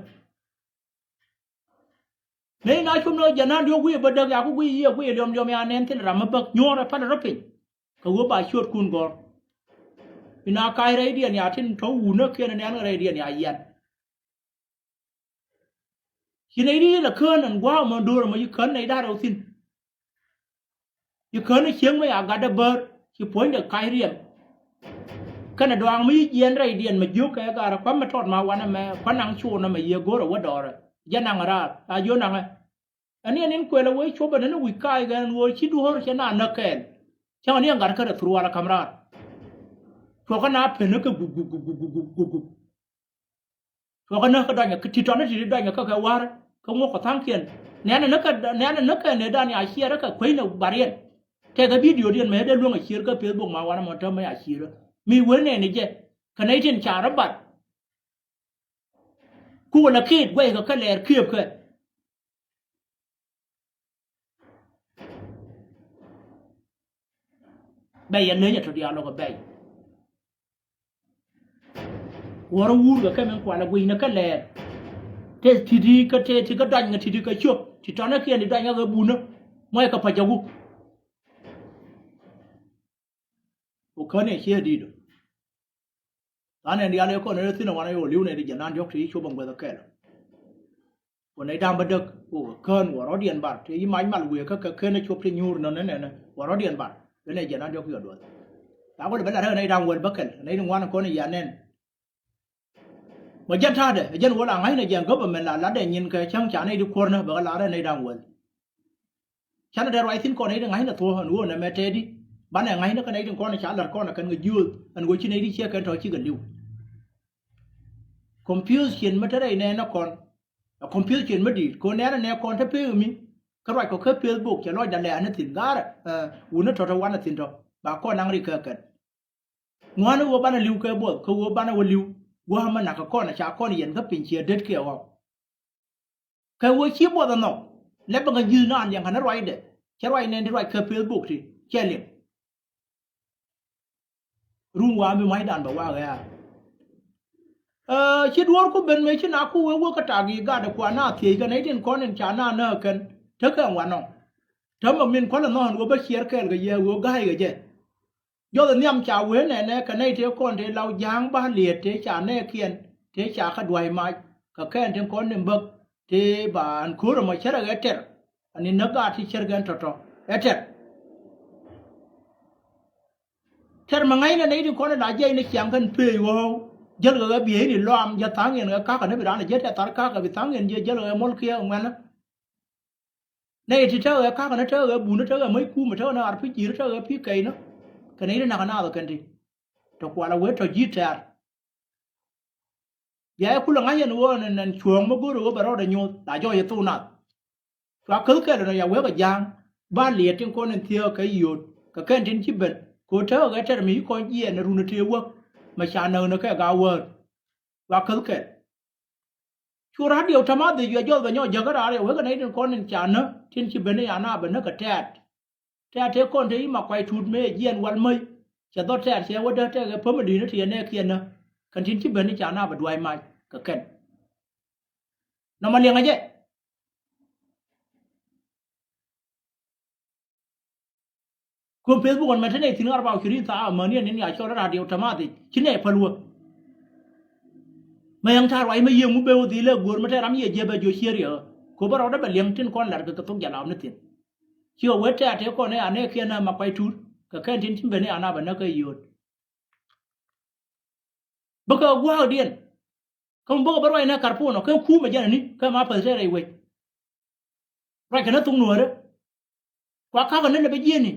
Mëë na cop nä jɛ naan diɔ̱k wi̱i̱ bädäk ya ku guiy yiëë guiy liɔm liɔm ya nɛn thil ram mi bäk nyuɔ̱ɔ̱r ɛ pälɛ rɔ piny. Kɛ ɣöö ba ciötkun gɔ̱r. Bi na ka̱c rɛydiɛn ya tin tɔ̱ wunäkiɛn ɛ nɛn rɛydiɛn ya yian. Ci nɛy di la kään ɛn gua̱a̱k mɔ do̱r ɛmɔ ci kään nɛy da̱r rɛw thi̱n. Ci kään ɛ cieŋ mɛ ya gatdɛ bäär ci puɔ̱nydɛ ka̱c riɛm. Kɛnɛ dɔaŋ mi ci jiɛn rɛydiɛn mɛ jiök kɛ garɛ kua̱m mɛ tɔt ma wanɛ mɛ kua̱ naŋ cuɔn ɛmɛ yiëë go̱rɛ wä dɔɔrɛ. Jɛ naŋ raar a jiö naŋɛ. Ɛn yɛn in kuɛl ɛ wee cuɔp ɛn ɛn wi̱c ka̱a̱c gɛn ɛn ɣöö ci duɔ̱ɔ̱r cɛ na näk kɛɛl. Cäŋ ɛn yɛn gat kärɛ thurwal ɛ ka̱m raar. Cuɔkä na pen kä gup gup gup gup gup gup gup. Cuɔkä näk kä dɔnyɛ ti tɔni ti dɔnyɛ kä kɛ wa̱r kä ŋuɔk kɛ tha̱a̱ŋkiɛn. Nɛnɛ näk kɛ nɛnɛ näk kɛ nɛdan ya ciɛɛrä kɛ kuecnɛ bariɛn. Tɛkɛ bidiodiɛn mɛ dee luäŋ a ciër kä Facebook ma wanɛ mɔ täämɛ ya ciërä mi wen nɛni jɛ. Kɛ nɛy tin ca rɔ bat. Kukɛ lɛ kiit guɛckɛ kä lɛɛr kiëpkɛ. Bɛy yɛ leny ɛ tɔ diaal lɔkɛ bɛy. Wuɔrä wuur kɛ kɛ min kualɛ gui̱cnɛ kä lɛɛr. Te ti̱ti̱ kä te ti kä dɔany ŋɛ ti̱ti̱ kä ciöp ti tɔnɛ kiɛn ti dɔany ŋɛ kɛ bunä. Muɔc kɛ pa̱cäku. Ku kän ɛ ciɛ di̱i̱t ɔ. Tha̱a̱ŋ nɛn diaal ëë kɔn ëë thi̱n ɛ wanɛ yɛ wä li̱w nɛy ti jiɛn da̱ŋ diɔ̱k ti ci cop ɛn guäth ɛ kɛl. Ku nɛy da̱ŋ bädäk ku kään wä rɔ̱diɛn bar ti ci mac mal wëë kä kɛ ken ɛ cop ti nyuur nɔn ɛ nɛnɛ wä rɔ̱diɛn bar. Ëë nɛy jiɛn da̱ŋ diɔ̱k yɔ duɔth. Tha̱a̱ŋ wä lɛ bä lat ɛ nɛy da̱ŋ wäl bä kɛl nɛy ti ŋuan kɔn ɛ yia nɛn. Mɔ jɛn ta̱a̱dɛ ɛ jɛn wä la ŋa̱cnɛ jɛn government la latdɛ nyin kɛ cäŋ ca nɛy ti kuäärnä bɛ kɛ lar ɛ nɛy da̱ŋ wäl. Canɛ dee ruac thi̱n kɔn nɛy ti ŋa̱cnɛ thuɔ̱ɔ̱k ɛn ɣöö nɛmɛ tɛɛdi. Banɛ ŋa̱cnɛ kä nɛy ti kɔn ca la̱t kɔn ɛ kɛn kɛ jiööth ɛn ɣöö ci nɛy ti ciɛ kɛn tɔ̱ cikɛ li̱w. Confusion mi te rɛy nɛɛnɛ kɔn. Ɛ confusion mi di̱i̱t kɛ ɣöö nɛɛnɛ nɛɛ kɔn te pek mi. Kä ruac kɔ kä Facebook cɛ lɔcda lɛ̈ɛ̈ni thi̱n ga̱rɛ. Wuni tɔ̱ te wanɛ thi̱n tɔ̱ ba kɔn naŋ rik kä kɛn. Ŋuani ɣöö banɛ li̱w kɛ buɔth kä ɣöö banɛ wä li̱w. Gua̱a̱mä nakä kɔn ca kɔn yɛn kä piny ciɛ det kiɛ ɣɔw. Kɛ ɣöö ci buɔth ɛ nhɔk lɛ bä ŋä ji̱th naan liɛŋ kɛn ruacdɛ. Cɛ ruac nɛn ti ruac kɛ Facebook ti cɛ liɛŋ. Run wa̱a̱ mi ma̱cdan bɛ wa̱a̱ ɣɛ̈ɛ̈r. Ci duɔ̱ɔ̱rku ben mëë ci nak ku wee wä kä tak i̱ gatdɛ kuan na thiec kɛ nɛy tin kɔn in ca na nääk kɛn tekɛ wanɔ. Täämɛ min kua̱lɛ nhɔn ɣöö bä ciɛɛr kɛɛl kɛ yɛ ɣöö ga̱a̱c kɛ jɛ. Jɔth nhiam ca wee nɛnɛ kɛ nɛy tëë kɔn tëë law ja̱a̱ŋ ba liet tëë ca nɛɛkiɛn tëë ca kä dua̱c mac kɛ kɛn tin kɔn ni bäk tëë ba an ko̱r ɛmɔ cärɛ ɣɛ tɛr. Ani näk gaat ti cär gɛn tɔ̱tɔ̱ ɛ tɛr. Tɛr mɛ ŋäcnɛ nɛy tin kɔn in la jiɛc ni ciaŋ kɛn pee ɣɔ̱ɔ̱w jäl kɛ ɣɛ bieyni lɔam jɛ tha̱a̱ŋ yɛn ɣɛ ka̱kä ni bi raan ɛ jɛ tɛ thar ka̱kä bi tha̱a̱ŋ yɛn jɛ jäl kɛ ɣɛ muɔl kiɛ ŋuɛnä. Nɛy ti tekɛ ɣɛ ka̱kä ni tekɛ ɣɛ buni tekɛ ɣɛ mäc kumɛ tekɛ ni ar pi̱ ji̱ri tekɛ ɣɛ pi̱ kɛy ni. Kɛ nɛy ti nakä naath ɛ kɛn ti tɔ kualɛ wee tɔ ji̱ tɛ̈r. Bia yɛ kulɛ ŋa̱c yɛn ɣöö nɛn nɛn cuɔ̱ɔ̱ŋ mi go̱o̱ri ɣöö bɛ rɔɔdɛ nyoth la jɔɔc yɛ thok nath. Cua käth kɛl ɛnɔ ya wek ɛ ja̱a̱ŋ ba liɛt tin kɔn in thiääk kɛ yio̱o̱t kɛ kɛn tin ci ben kɛ ɣöö tekɛ ɣɛ tɛr mi ci kɔn jiɛɛn ɛ run ɛ tëë wäk mɛ ca näk ni kɛ ga̱a̱ wäär. Cua käth kɛl. Cu radio tamath dhec yɛ jɔth bɛ nyɔk jäkä raar yɛ wek ɛ nɛy tin kɔn in ca näk tin ci ben i̱ ya na bɛ näk kɛ tɛ̈t. Tɛ̈t tëë kɔn te i̱ ma kuay tut mëë jiɛɛn wal mäc. Cɛ dhɔt tɛ̈t cɛ wä däk tɛ̈kɛ päm ɛ di̱i̱n i̱ ti yɛ nɛɛkiɛn näk kɛn tin ci ben i̱ ca na bɛ dua̱c mac kɛ kɛn. Nɔmɔ liɛŋɛ jɛ. Kuäm Facebook ɣän mɛ te nɛy thi̱n ɣarba wä curin thaak amäni ɛn in ya cɔl radio tamath i̱ ci nɛy päl wä. Mɛ yɛŋ ta̱a̱ ruac mɛ yiëŋ ŋu ben wä dhilɛ go̱o̱r mɛ te ram yɛ jiɛp ɛ jiɔ cier yɛ ɣä. Ko̱ bä rɔɔdɛ bɛ liɛŋ tin kɔn la̱r kɛ kɛ thok jɛ laam ni thi̱n. Ci ɣä wee tɛ̈t tëë kɔn ɛ anɛ kiɛn ɛ ma kuay tut kɛ kɛn tin tin ben ɛ anap ɛ näk kä yio̱o̱t. Bäkɛ gua̱a̱kdiɛn. Kä mi bäkɛ bä ruac nɛ karpun ɔ kä kumɛ jɛn ani kä ma päth tɛ̈t rɛy wec. Ruac kɛn ɛ thok nuäärä. Kua ka̱kä ni lɛ bä jiɛni.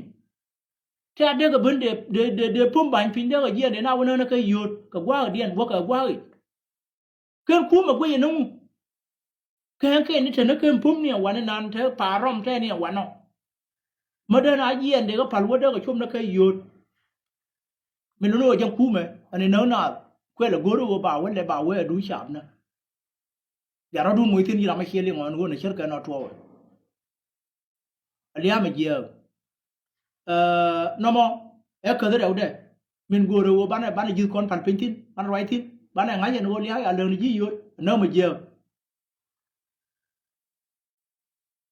Tɛ̈t dee kɛ ben dee dee dee pom ba̱ny piny dee kɛ jiɛn dee na wä nänä kɛ yio̱o̱t kɛ gua̱a̱kdiɛn wäkɛ gua̱a̱k i̱. Ken kumɛ guic ɛn ŋu. Kɛn kɛn ni te ni ken pom ni ɛ wanɛ nan te pa̱a̱r rɔm te ni ɛ wanɔ. Mä dee na jiɛɛn dee kä pa̱l wä dee kɛ cop ni kɛ yio̱o̱t. Mi luni ɣä jɛn kumɛ ɛn inäk naath kuɛl ɛ go̱r ɣöö ba wä lɛ ba wee ɛ duc caapnä. Bia rɔ̱dun moc thi̱n ji̱ ram ɛ ciɛ liŋ ɣɔn ɣöö nɛ cär kɛn ɔ tuɔɔk. Alia̱a̱m ɛ jiääk. Nɔmɔ ɛ käth rɛwdɛ min go̱o̱rɛ ɣöö banɛ banɛ ji̱th kɔn pal piny thi̱n banɛ ruac thi̱n banɛ ŋa̱c ɛn ɣöö lia̱a̱k a läŋni ji̱ yio̱o̱t näämɛ jiääk.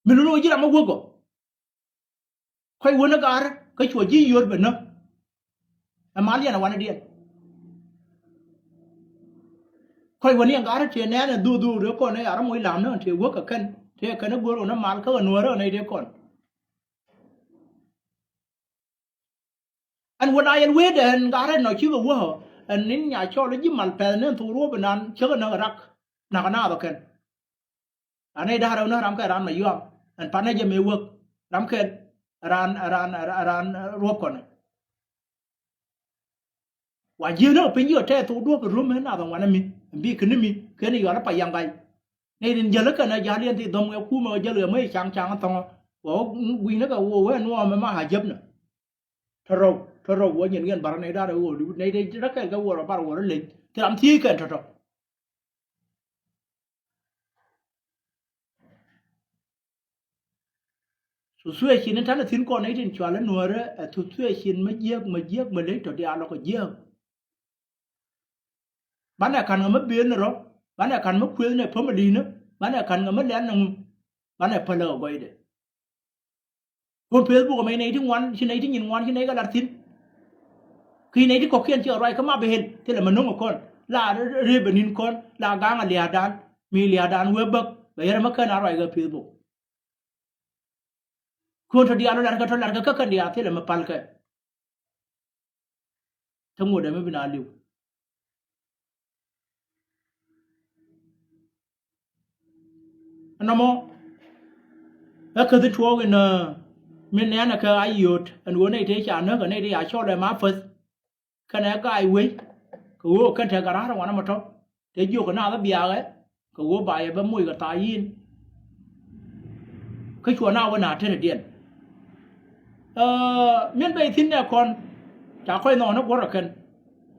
Min luni ɣöö ji̱ ram ɛ wäk ɔ. Kɔc wänä gaarä kä cuɔ ji̱ yio̱o̱t bɛ näk. Ɛ mal yɛn ɛ wanɛdiɛn. Kɔc wä ni ɛn gat rɔ tëë nɛɛn ɛ dho̱o̱k dho̱o̱k dee kɔn ɛ ya rɔ moc lam ni ɣän tëë wä kɛ kɛn tëë kɛn ɛ go̱r ɣän ɛ mal kä ɣän nuäärä ɣän ɛ dee kɔn. Ɛn wä na yɛl wee dɛ ɛn gat rɔ nɔ cikɛ wä ɣä ɛn ni̱n nya cɔl ji̱ mal pɛth ni ɛn thok ruɔ̱p inan cäk ɛ näk ɛ rak. Nak ɛ naath ɔ kɛn. Ran nɛy da̱ŋ rɛw ni ram kɛ ran Mayuam ɛn panɛ jɛ mëë wäk ram kɛl ran ran ran ruɔ̱p kɔnɛ. Wa ji̱n ni ɔ piny ji̱ ɔ tɛth thok duɔ̱p in ruɔ̱m in nath ɛn wanɛ mi ɛn bi kini mi keni yɔal i̱ pa yaŋ ga̱y. Nɛy rin jäl ikɛn ɛ ja̱l yɛn thi dhɔm kɛ kumɛ ɔ jäl kɛ mäc caŋ caŋ thɔŋɔ. Wä gui̱n ni kɛ wä wee nuɔɔmɛ ma a jäpnɛ. Tɔ rɔw tɔ rɔw wä nyin kɛn bar nɛy da̱ŋ rɛw wä nɛy dee rɛ kɛl kɛ wä rɔ bar wä rɔ leny thi ram thiec kɛn tɔ̱tɔ̱. Thuthuecin in ta̱nɛ thi̱n kɔn nɛy tin cual in nuäärä ɛ thuthuecin mä jiääk mä jiääk mä leny tɔ diaal lɔ kɛ jiääk. Banɛ ka̱n ŋä mä ben ni rɔ, banɛ ka̱n mä kueth nɛ päm ɛ li̱i̱nä, banɛ ka̱n ŋä mä lɛn ni ŋu, banɛ päl ɛ kɛ gɔcdɛ. Kä Facebook ɛmɛ nɛy ti ŋuan ci nɛy ti nyin ŋuan ci nɛy kɛ lat thi̱n. Ki nɛy ti kɔ̱kiɛn ci kɛ ruac kä ma ben thilɛ mɛ no̱ŋ ɛ kɔn la rëëp ɛ ni̱n kɔn la ga̱a̱ŋ ɛ lia̱a̱dan mi lia̱a̱dan wee bäk bɛ yɛr ɛmɛ kɛn a ruac kɛ Facebook. Kuɔn tɔ diaal ɔ latkɛ tɔ latkɛ kä kɛn diaal thilɛ mi palkɛ. Tä ŋuɔ̱t ɛmɛ bi na li̱w. Ɛnɔmɔ ɛ käthi tuɔɔk in min nɛɛnɛ kɛ a yio̱o̱t ɛn ɣöö nɛy tëë ca näk ɛ nɛy tëë ca cɔl ɛ ma päth. Kɛnɛ ga̱a̱c wec kɛ ɣöö kɛn tekɛ ra̱a̱r ɛ wanɛ mɔ tɔ̱ te jiök kɛ naath ɛ biaakɛ kɛ ɣöö ba yɛ bɛ moc kɛ tha̱a̱c yi̱n. Kä cuɔ na wä na tetdiɛn min bɛ thi̱n nɛ kɔn ca kɔc nhɔɔn ni guɔ̱r ɛ kɛn.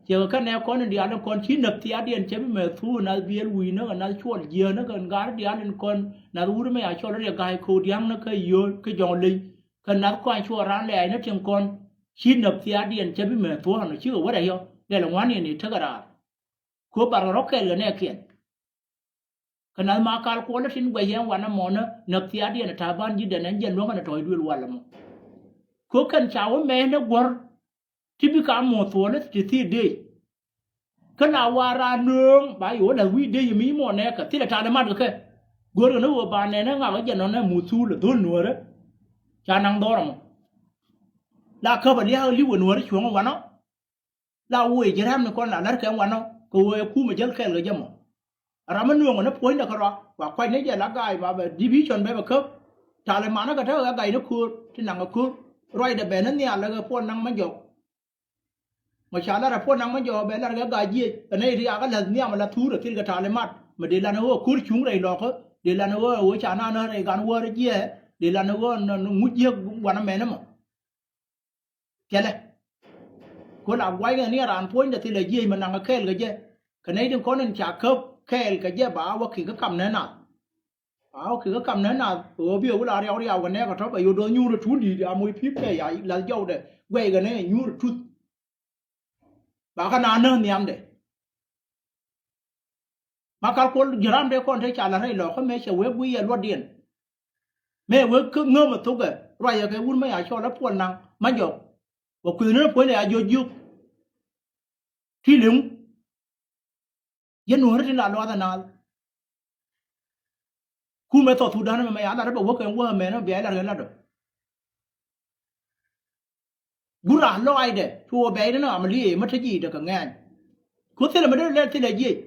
Ciɛ kɛ kɛn nɛ kɔn in diaal in kɔn ci näk thiaatdiɛn cɛ bi mɛ thuuk nath biɛl wi̱i̱ näk ɛ nath cuɔl jiääk näk ɛ ga̱a̱r diaal in kɔn nath wur mɛ a cɔl riɛ ga̱a̱c ko̱o̱k dia̱a̱ŋ näk kä yio̱o̱l kä jɔ̱ŋ leny. Kɛ nath kɔaŋ cuɔ raan lɛɛc ni tiŋ kɔn ci näk thiaatdiɛn cä bi mɛ thuɔ̱ɔ̱n ɔ cikɛ wä rɛy ɔ lɛl ŋua̱n yɛn i̱ tekɛ raar. Kuɔ barkɛ rɔ̱ kɛɛl kɛ nɛɛkiɛn. Kɛ nath ma kal kuɔl i̱ tin guɛc yɛn wanɛ mɔnä näk thiaatdiɛn ɛ ta̱a̱ ban ji̱ dɛn ɛn jiɛn luäŋ kɛn ɛ tɔ̱ɔ̱c duël walɛ mɔ. Kuɔ kɛn ca wä mɛɛc ni guɔ̱r ti bi ka muɔ̱th thuɔ̱ɔ̱l i̱ ti thi̱i̱ dee. Kä la wa raan nööŋ ba yo̱o̱ la̱th wi̱i̱ dee yɛ mi mɔ nɛɛkɛ thilɛ ta̱a̱ lɛ mat kɛ kɛ. Go̱o̱rkɛ ni ɣöö ba nɛn ɛ ŋak ɛ jɛ nɔn ɛ muth thuul ɛ dho̱l nuäärä. Ca naŋ dhɔr ɛmɔ la käp ɛ lia̱a̱k ɛ li̱w ɛ nuäärä cuɔ̱ŋ ɛ wanɔ. La woc ji̱ rɛ̈m ni kɔn la la̱rkɛ wanɔ kɛ ɣöö ɛ kumɛ jäl kɛɛl kɛ jɛ mɔ. Ram mi nuɔ̱ɔ̱ŋ ni puɔ̱nydɛ kärɔa wa kuac ni jɛ la ga̱a̱c ba bɛ division bɛ bɛ käp. Ta̱a̱ lɛ manä kɛ tekɛ kɛ ga̱a̱c ni köör ti naŋ kɛ köör. Ruacdɛ bɛ ni nhial lɛ kɛ puɔl naŋ mɛ jɔk. Mɔ ca lar ɛ puɔl naŋ mɛ jɔk bɛ lar kɛ ga̱a̱c jiëc ɛ nɛy ti yakä läth nhiam ɛ la thuur ɛ thil kɛ ta̱a̱ lɛ mat mɛ dee lan ɛ ɣöö köör cuŋ rɛy lɔkä dee lan ɛ ɣöö ɛ ɣöö ca naan ɛ rɛy gan wäär jiɛɛ dee lan ɛ ɣöö ŋuc jiäk wanɛ mɛn ɛmɔ. Thilɛ. Ku la gua̱cnɛ ni raan puɔ̱nydɛ thilɛ jiëc mi naŋ kɛɛl kɛ jɛ. Kɛ nɛy tin kɔn in ca käp kɛɛl kɛ jɛ ba wä ki̱ kä kam nɛ naath. Ba wä ki̱ kä kam nɛ naath kɛ ɣöö bi ɛ wä la riaw riaw kɛ nɛɛkɛ tɔ̱ bɛ yot dɔ̱th nyuur ɛ tuun di̱i̱t a moc pi̱i̱p kɛ ya lath jɔwdɛ guɛc kɛ nɛ nyuur ɛ tuth. Ba kä naan näk nhiamdɛ. Ma kal kuɔl ji̱ ram dee kɔn te ca la rɛy lɔkä mëë cɛ wee guiy yɛ luɔtdiɛn. Mëë wee kä ŋämɛ thokɛ ruacɛ kɛ wur mä ya cɔl ɛ puɔl naŋ ma jɔk. Wä kueth ni puɔ̱nydɛ ya jiök jiök. Ti liŋ. Yɛn nuɔ̱ɔ̱ri tin la luath ɛ naath. Kumɛ South Sudan mɛ mɛ ya lat rɛ bɛ wä kɛ wä mɛn bia lat kɛ lat dɔ. Gura lɔaacdɛ tuɔ bɛɛydɛ ni ɣam liëë mä te ji̱ dɛ kɛ ŋɛɛny. Ku thilɛ mi dee lɛl thilɛ jiëc.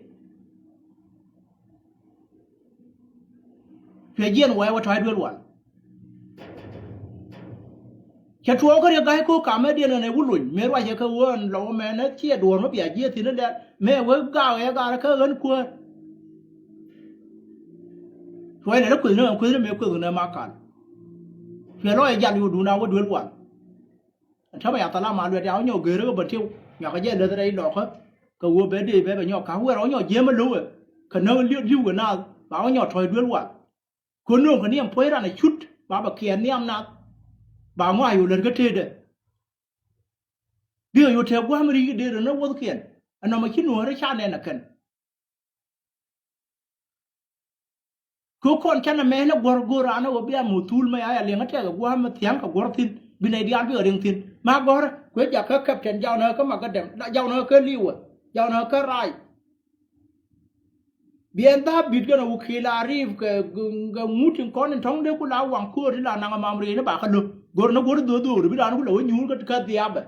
Cuɛ jiɛn wɛɛ wä tɔ̱a̱c duel wal. Cɛ tuɔɔk kä riek ga̱a̱c ko̱o̱k kamɛ diɛn ɣän ɛ wä lony mëë ruacɛ kä ɣöö ɛn lɔw mɛn ɛ ciɛ duɔ̱ɔ̱r mä bia jiɛth thi̱n ɛ dɛl mëë wee gaak ɛ gaarä kä ɣän kuäär. Cuɔ̱c lɛ lä kuethni ɣän kuethni mëë kueth ɣän ɛ ma kal. Cuɛ lɔc ɛ jal yudun a wä duel kual. Ɛn täämɛ ya thalam a luɛt ya wä nyɔk geerä kä bän tiw nyɔakä jɛ läth rɛy lɔkä. Kɛ ɣöö bɛ dee bɛ bɛ nyɔk ka̱k wɛr wä nyɔk jiɛmä lo̱wɛ. Kɛ näk li̱w kɛ naath ba wä nyɔk tɔ̱c duel kual. Kɛ nööŋ kɛ niɛm puɔ̱ny ran a cut ba bɛ kiɛɛr nhiam nath. Ba ŋɔac yo̱o̱ lät kä tëëdɛ. Bikɛ yo̱o̱ tëë gua̱a̱m ri̱c dee rön ni wuɔ̱thkiɛn. Ɛnɔmɔ ci nuɔ̱ɔ̱rä ca nɛn ɛ kɛn. Kɛ kɔn canɛ mɛn ni guɔ̱r go̱o̱r raan ni ɣöö bia mo̱o̱th thul mɛ ya ya liɛŋä tɛkɛ gua̱a̱m mi thia̱ŋ kɛ guɔ̱r thi̱n bi nɛy diaal bikɛ riŋ thi̱n. Ma gɔ̱rä kuɛ jakä captain jaunä kä Makadɛm jaunä kä Liwä jaunä kä Rac. Biɛn dhap bit kɛn a wä ki̱i̱l a riip kɛ, kɛ ŋut tin kɔn in tɔ̱ŋ dee ku la waŋ köör ti la naŋ a mam riee ni ba kä lo̱k. Go̱r ni go̱r dho̱o̱k dho̱o̱k ri bi raan ku la wä nyuur kä, kä dhiapɛ.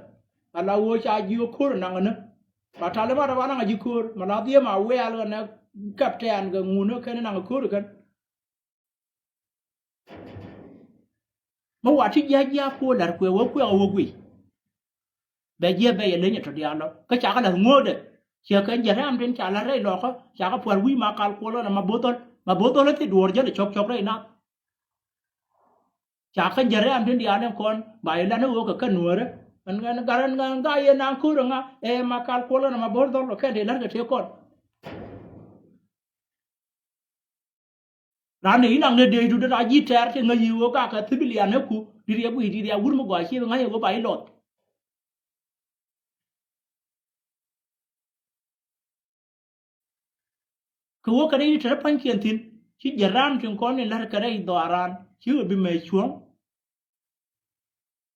A la wä ca jiök köör naŋ ni. Ba tali ma rɛ ba naŋ a ji̱ köör. Ma la dhiee ma wial kɛ nɛ kaptɛn kɛ ŋun ni kɛn naŋ köör kɛn. Mi wa ti jiac jiaak kuɔ la̱r kuɛ wä kuɛ wä guiy. Bɛ jiɛ bɛ yɛ leny tɔ diaal lɔ kä cakɛ la̱th ŋuɔ̱ɔ̱dɛ. Ciɛ kɛ jɛ rɛm tin ca la̱r rɛy lɔkä cakɛ pua̱r wi̱i̱ ma kal kuɔl ɣän ma bo̱th dhɔl ma bo̱th dhɔl i̱ thi duɔ̱ɔ̱r jäl cɔk cɔk rɛy nath. Cakɛ jɛ rɛm tin diaal in kɔn ba yɛ lan i̱ ɣöö kɛ kɛ nuäärä. Ɛn gat ɛn gat yɛ naŋ köör ɛŋa ɛ ma kal kuɔl ɣän ma bo̱th dhɔl kɛn tëë la̱rkɛ tëë kɔn. Raan ni inaŋ ni dee dut in a ji̱ tɛɛr ti ŋäc yi̱ ɣöö gakɛ thibilian ni ku di̱t yɛ guiy di̱t yɛ wur mi gɔaa ciëë bi ŋa̱c yɛ ɣöö ba i̱ lɔth. Kɛ ɣöö kɛn i̱ te rɔ pa̱nykiɛn thi̱n ci ji̱ raam tin kɔn in la̱t kɛ rɛy dhɔaaran ci ɣöö bi mɛ cuɔ̱ŋ.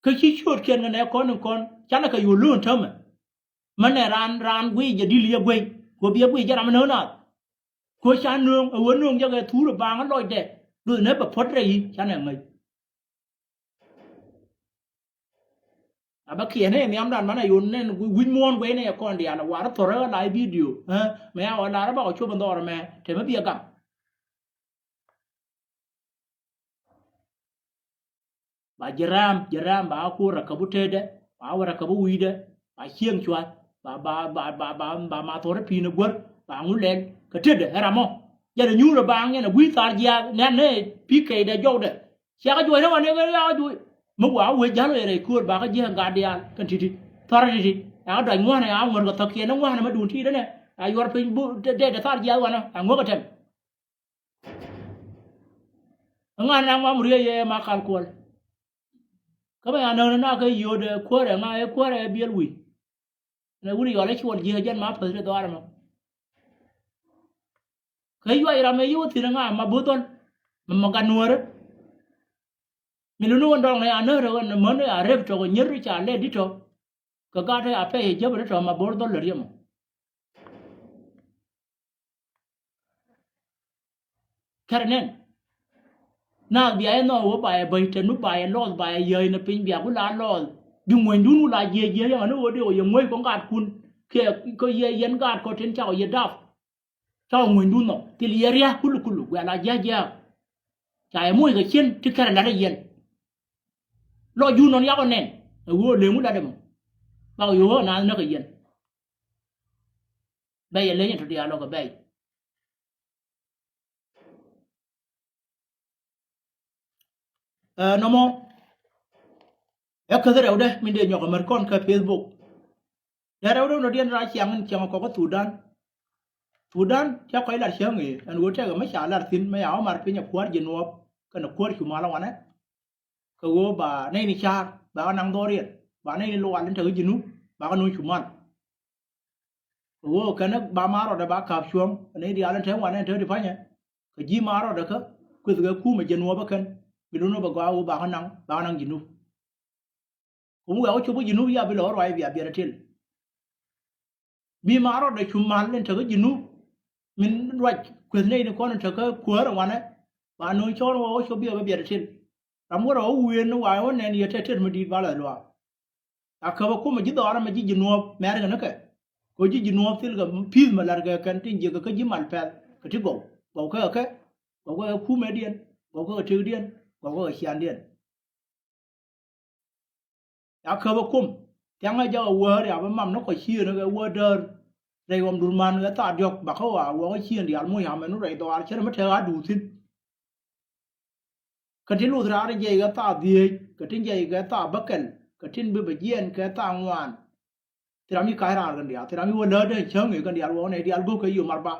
Kä ci ciöötkiɛn kɛ nɛ kɔn in kɔn canɛ kɛ yo̱o̱ löön täämɛ. Mänɛ raan raan guiy jɛ di̱l yɛ guey kɛ ɣöö bi yɛ guiy jɛ ram in ɣän naath. Kɛ ɣöö ca nööŋ ɛ ɣöö nööŋ jɛ kɛ thuur ɛ baaŋ ɛ lɔcdɛ duth nɛ bɛ puɔ̱t rɛy i̱ canɛ ŋäc. A bä kiɛn ni nhiamdan manɛ yun nɛn wi̱c muɔ̱ɔ̱n guey ni ɛ kɔn diaal ɛ war thorɛ ɣä la i̱ bidio. Mɛ ya ɣɔn lar ɛ bakɔ cop in dhɔr ɛmɛ te mi bi ɛ gam. Ba ji̱ raam ji̱ raam ba a kuur rɛ käp wä tetdɛ ba wä rɛ käp wä wi̱i̱dɛ ba cieŋ cua̱th ba ba ba ba ba ba ma thɔr i̱ pi̱i̱n ɛ guäär ba ŋu lɛl kɛ tetdɛ ɛ ram ɔ. Jɛn ɛ nyuur ɛ baaŋ yɛn ɛ gui̱i̱ thar jiaath nɛn ni pi̱i̱ kɛydɛ jɔwdɛ. Ciakä juɔc ni ɣɔn ni ɣän yakä juɔc mi wa wec ja̱l ɣɛr ɛ köör bakä jiäk gat diaal kɛn ti̱ti̱ thar ti̱ti̱. Yakä dɔc ŋua̱nɛ a ŋuäär kɛ thɔk kiɛn ni ŋua̱nɛ mi duun ti̱i̱t ɛnɛ a yuɔr piny bu dɛ dɛ thar jiaath wanɛ a ŋuäk ɛ tɛm. Ŋa̱n na ŋuam riey yɛ ma kal kuɔl. Kä mɛ anäk ni na kä yio̱o̱dɛ kuäärɛ ŋa ɛ kuäärɛ ɛ biɛl wi̱i̱. Nɛ wuni yɔl ɛ cuɔl ji̱ ɛ jɛn ma päth ri dhɔaar ɛmɔ. Kä yuac ram ɛ yi wä thi̱n ŋa ma bo̱th dhɔl mɛ mɔ gat nuäärä. Mi luni wä dɔl ŋɛ anäk rɛ wä nɛ män a rep tɔk ɛ nyier ri ca lɛ di̱t tɔ. Kɛ gat ɛ a pɛy ɛ jäp ri tɔ ma bo̱r dhɔl lɛ riɛmɔ. Kɛrɛ nɛn. Naath bia yɛ nhɔk wä ba yɛ bäny tɛn mi ba yɛ lɔth ba yɛ yäc ni piny bia ku la lɔth. Bi ŋuenydun ku la jiɛc jiɛc yɛn ni ɣöö dee ɣöö yɛ ŋuec kɔ gaatkun. Kɛ kɛ yɛ yɛn gaatkɔ tin cakɔ yɛ dap. Cakɔ ŋuenydun nhɔk thil yɛ ria̱a̱k kulu kulu guɛl a jia̱k jia̱a̱k. Ca yɛ moc kɛ cien ti kɛrɛ la̱t ɛ yɛn. Lɔ jun nɔn yakɔ nɛn ɛ ɣöö leŋ wä lat ɛmɔ. Bak yio̱o̱k ɛ naath näk kɛ yɛn. Bɛy ɛ leny ɛ tɔ diaal lɔ kɛ bɛy. Ɛ nɔmɔ ɛ käth rɛwdɛ min dee nyɔk ɛmɛr kɔn kä Facebook. Dee rɛwdɛ wundɔ diɛn ra ciaŋ in ciaŋ kɔk kä Thudan. Thudan ca kɔc lar cäŋ ëë ɛn ɣöö tɛkɛ mi ca lar thi̱n mi ya wä mar piny ɛ kuäär ji̱ nuɔɔp kɛnɛ kuäär cu mal ɛ wanɛ. Kɛ ɣöö ba nɛy ni ca̱a̱r ba kɛ naŋ dhɔriɛn ba nɛy ni lual in te kä Jinub ba kɛ nuny cu mal. Kɛ ɣöö kɛn ba ma rɔɔdɛ ba ka̱p cuɔ̱ŋ kɛ nɛy diaal in te wanɛ in te ti pa̱nyɛ. Kɛ ji̱ ma rɔɔdɛ kä kueth kɛ kumɛ jɛ nuɔɔpä kɛn bi lun wä bɛ gɔaa ɣöö ba kɛ naŋ ba kɛ naŋ Jinub. Kum wɛ̈ɛ̈k wä cop wä Jinub ya bi lɔ ruac bia biɛt atil. Bi ma rɔɔdɛ cu mal in te kä Jinub min ruac kueth nɛy ni kɔn in te kä kuäär in wanɛ ba nuny cɔɔl wä wä cop bia bä biɛt atil. Ram wä rɔ wä wieen ni wa̱a̱ wä nɛn yɛ tɛt tɛt mi di̱i̱t ba lɛ luaak. A käp a kumɛ ji̱ dhɔaar ɛmɛ ji̱ ji̱ nuɔɔp mɛr kɛ ni kɛ. Kɛ ji̱ ji̱ nuɔɔp thil kɛ pi̱i̱th mɛ la̱t kɛ kɛn tin jiäk kɛ kä ji̱ mal pɛth kɛ ti gɔw. Gɔw kɛ kɛ kɛ gɔw kɛ kɛ kumɛdiɛn gɔw kɛ kɛ tëkdiɛn gɔw kɛ kɛ ciandiɛn. Ya käp a kum thiaŋ ɛ jak ɛ wäär ya bä mam ni kɔ ciëën kɛ wäär däär. Rɛy ɣɔm dur man kɛ thaar diɔ̱k bakä ɣɔaa wäkä ciëën diaal muc amɛ nu rɛy dhɔaar cär mi tɛk a duut thi̱n. Kä ti luth raar in jiɛc kɛ thaa dhieec kɛ tin jiɛc kɛ thaa bäkɛl kɛ tin bi bɛ jiɛɛn kɛ thaa ŋuan. Thil ram mi ka̱c raar kɛn diaal thil ram mi wä läätdä cäŋ i̱ kɛn diaal wä wä nɛy diaal go̱k kɛ yom arba.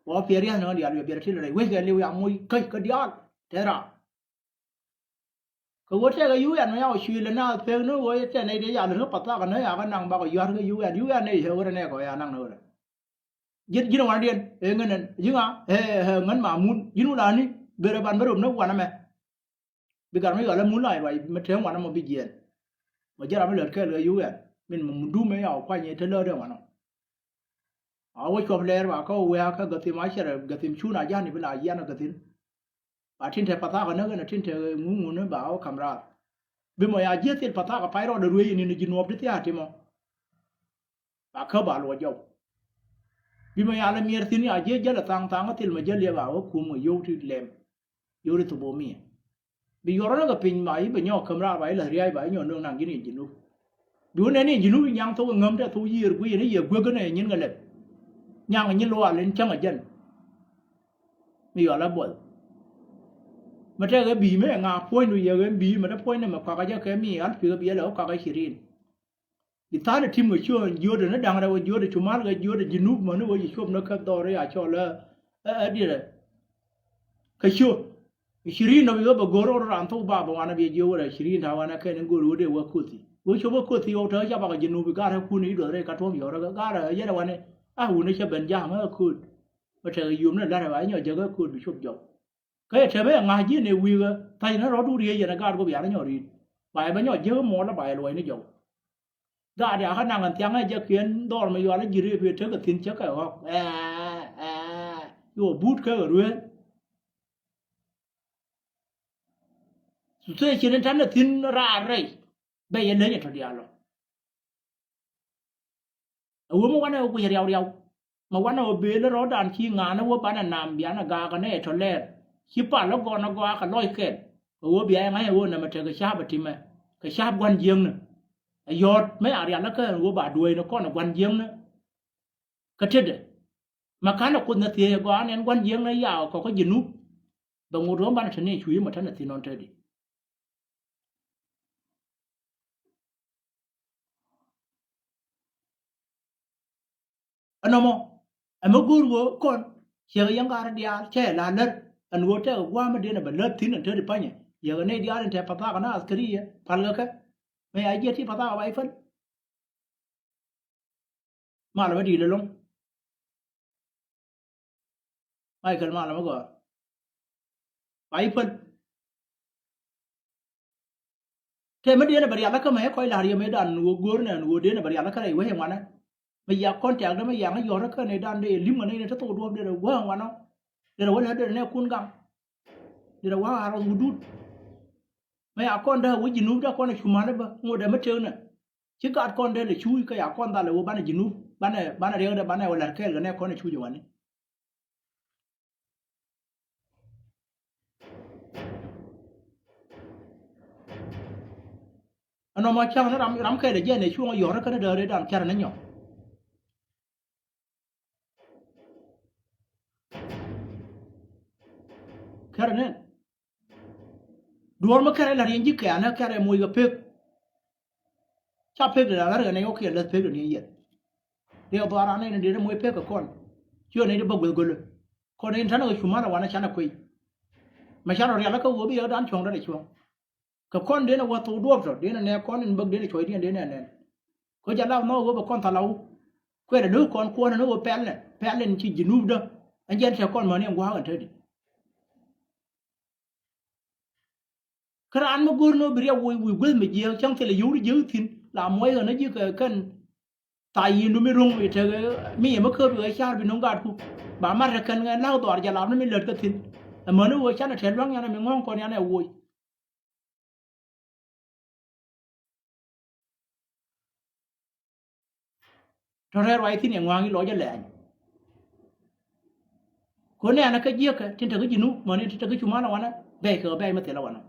Wä piɛl ria̱th ni kɛn diaal yɔ biɛt ti lɛ rɛy wec kɛn liw ya moc käc kä diaal tɛth raar. Kɛ wä tɛkɛ yu ɛn mɛ ya wä cuil ɛ naath pek ni wä tɛn nɛy diaal ri pathak ni ya kɛ naŋ bakɔ yua̱r kɛ yu ɛn yu ɛn nɛy cɛ wä rɛ nɛy kɔ ya naŋ ni wä rɛ. Ji̱n ji̱n wanɛ diɛn ëë ŋän ɛn ji̱ ŋa ëë ŋän ma mun ji̱n wun ani. Ber ɛ ban bä röm ni wanɛ mɛ. Bi gat mi ɣäl ɛ mun la ruac mi te wanɛ mɔ bi jiɛɛn. Mɔ ji̱ ram mi lät kɛɛl kɛ yuk ɛn min mɛ mun dum ëë ya wä kuany ëë te läätdɛ wanɔ. A wä cuɔp lɛɛr ba kä wä wɛ̈ɛ̈ kä gäthim a cɛ rɛ gäthim cun a ja̱ni bi la yian a gäthin. Ba tin te pathak a näk in a tin te ŋuŋun ba wä kam raar. Bi mɔ ya ji̱ thil pathak a pay rɔɔdɛ ruëëc in in ji̱ nuɔɔp ti thia̱a̱ ti mɔ. Ba kä ba luɔc jɔw. Bi mɔ ya lɛ miɛr thi̱n ya ji̱ jäl a thaŋ thaŋ a thil mɔ jäl yɛ ba wä kum a yio̱w ti lɛm. Yio̱w ti thubomia. Bi yuɔr rɔ kɛ piny ba i̱ bɛ nyɔk käm raar ba i̱ la̱th ria̱a̱c ba i̱ nyɔk no̱o̱ŋ naŋ ji̱n i̱ ji̱ nup. Bi wä nɛn i̱ ji̱ nup i̱ nyaŋ thok i̱ ŋäm tɛ thok yiëër guic yɛn i̱ yɛ guek gänɛ nyin kɛ lɛp. Nyaŋ nyin luaal in cäŋ ɛ jɛn. Mi yɔal ɛ buɔth. Mɛ tɛk ɛ bi̱i̱ mɛ ŋa puɔ̱nydu yɛ ɣän bi̱i̱ mɛ te puɔ̱ny ni mɛ kɔakä jɛ kɛ mi al pi̱k ɛ biɛl ɛ wä kɔakä cirin. I̱ tha̱a̱n ɛ tim kɛ ciö jiöödɛ ni da̱ŋ rɛw ɛ jiöödɛ cu mal kɛ jiöödɛ ji̱ nup mäni wä ji̱ cuɔp ni kä dhɔr i̱ a cɔl ɛ ɛ diɛrɛ. Kɛ ciö i̱ cirin nɔ bi ɣä bɛ go̱r ɣä raan thok ba bɛ wanɛ bi jiö wä rɛ cirin ta̱a̱ wanɛ kɛn in go̱r ɣä dee wä kothi wä cuɔp ɛ kothi ɣä tɛ ɣä ca bakɛ ji̱ nup i̱ ga̱r ɛ kun i̱ dɔth rɛy ka tuɔ̱m yɔr ɛ ga̱r ɛ yɛn ɛ wanɛ. A wun ɛ cä ben ja̱a̱ŋ ɛ ko̱o̱t. Bɛ tɛk ɛ yom ni la̱t ɛ ba i̱ nyɔ jäk ɛ ko̱o̱t bi cuɔp jɔk. Kä yɛ tɛmɛ yɛ ŋa̱c ji̱n ɛ wi̱i̱ ɣä tha̱c ni rɔ̱du riee yɛn ɛ gaat guɔ̱p yar ni nyɔk ri̱i̱t. Ba yɛ bä nyɔk jiäk mɔɔl la ba yɛ luɔc ni jɔw. Gaat ya kä naŋ ɛn thiaŋ ɛ jɛ kiɛn dhɔr mi yual ji̱ riee piɛ tek ɛ thi̱n cä kɛ ɣɔk. Ɛɛ, ɛɛ, yuɔ buut kɛ ɣä ruëël. Situation in ta̱n ɛ thi̱n raar rɛy. Bɛ yɛ leny ɛ tɔ diaal ɔ. Ɛ wee mi wanɛ ɣä guic riaw riaw. Mi wanɛ ɣä beel rɔɔdan ci ŋa̱a̱n ɛ wä banɛ nam bianɛ gaakɛ nɛ ɛ tɔ lɛɛr. Ci pal ɛ gɔn ɛ gɔaa kɛ lɔc kɛl. Ɛ wee bia ɛ ŋa̱c ɛ wee nɛmɛ tekɛ ca̱a̱p ɛ timɛ. Kɛ ca̱a̱p gua̱n jiäkni. Ɛ yɔ̱ɔ̱t mi a rial ɛ kään wee ba dueecni kɔn ɛ gua̱n jiäkni. Kä tetdɛ. Mɛ ka̱n ɛ kuoth nɛ thiec ɛ gɔaa nɛn gua̱n jiäkni yaw kɔk kä ji̱ nup. Bɛ ŋot ɣä banɛ te ni cuc mɛ tɛn ɛ thi̱n nɔn tetdi. Ɛnɔmɔ ɛmɛ go̱o̱r ɣöö kɔn ciɛkɛ yɛn gat diaal cɛ la lär ɛn ɣöö tɛkɛ gua̱a̱mä diɛn ɛ bɛ lät thi̱n ɛn te ti panyɛ yɛkɛ nɛy diaal in tɛ pathakɛ na athkɛriɛ palkɛ kɛ. Mɛ ya jiɛ ti pathakɛ ba i̱ päl. Malɛ bä di̱i̱l ɛlɔ̱ŋ. Michael malɛ mi gɔaa. Ba i̱ päl. Tëë mi diɛn ɛ bɛ rial kä mɛ kɔc la̱r yɛ mëëdan ɣöö go̱o̱r nɛn ɣöö diɛn ɛ bɛ rial kä rɛy wec ɛ ŋuanɛ. Mi ya contact dä mi ya ŋä yɔ̱rä kä nɛy dan dee li̱m ŋä nɛy ni te thok duɔ̱ɔ̱p dee rɛ wä ŋuanɔ. Dee rɛ wä lät dee rɛ nɛ kun gaŋ. Dee rɛ wä a rɔth wudut. Mi ya kɔn dee wä ji̱ nup dee kɔn ɛ cumalä bä ŋot dee mi tëëk nɛ. Ci gat kɔn dee lɛ cuuc kä ya kɔn dhal ɛ wä banɛ ji̱ nup banɛ banɛ riɛkdɛ banɛ wä la̱r kɛɛl kɛ nɛ kɔn ɛ cuuc ɛ wani. Ɛnɔmɔ cäŋ ni ram ram kɛl ɛ jiɛn ɛ cuɔ̱ŋ ɛ yɔ̱rä kä ni dääri dan kɛrɛ ni nyɔk. Kɛrɛ ni duɔ̱ɔ̱r mi kɛrɛ la riɛny ji̱ kɛ̈ɛ̈nä kɛrɛ moc kɛ pek. Ca pek de la lar kɛ nɛy ɣɔ̱kiɛn läth pek de ni yiɛth. Riɛk dhuaar anɛy ni dee moc pek kɛ kɔn. Ci ɣän nɛy di bä gueth gölö kɔn in ta̱nä kɛ cumalä wanɛ canɛ kuec. Mɛ canɛ rialä kä ɣöö bi yɛ dan cuɔ̱ŋ rɛl ɛ cuɔ̱ŋ. Kɛ kɔn denɛ wä thok duɔ̱ɔ̱p tɔ denɛ nɛ kɔn in bäk denɛ cuɔ̱cdiɛn denɛ ɛnɛn. Kä jɛ lap nɔ ɣöö bɛ kɔn thalau. Kuɛɛdɛ lo̱k kɔn kuɔ̱n ɛn ɣöö pɛl nɛ pɛl in ci ji̱ nuupdä. Ɛn jɛn tɛ kɔn mäni ɛn gua̱a̱k ɛn te di. Kä raan mi go̱r ni ɣöö bi riɛk woc wi̱i̱ gueth mi jiääk cäŋ thilɛ yio̱w ni jiääk thi̱n la muɔc ɣän ni ji̱ kɛ kɛn. Thaa yi̱i̱ndu mi ro̱ŋ mi tekɛ mi yɛ mi käp i̱ ɣä ca̱r bi no̱ŋ gaatku ba mat rɛ kɛn ɣän la̱k dhɔaar jɛ lap ni mi lät kä thi̱n. Ɛmäni ɣöö canɛ tɛth lua̱ŋ yanɛ mi ŋɔ̱ŋ kɔn yanɛ woc. Tɔ rɛɛr ruac thi̱n yɛ ŋɔa̱a̱ŋ i̱ lɔc ɛ lɛɛny. Kön nɛɛnä kä jiäkä tin te kä ji̱ nu mäni tin te kä cumalä wanä bɛ̈ɛ̈c kɛ ɣä bɛ̈ɛ̈c mi thilä wanä.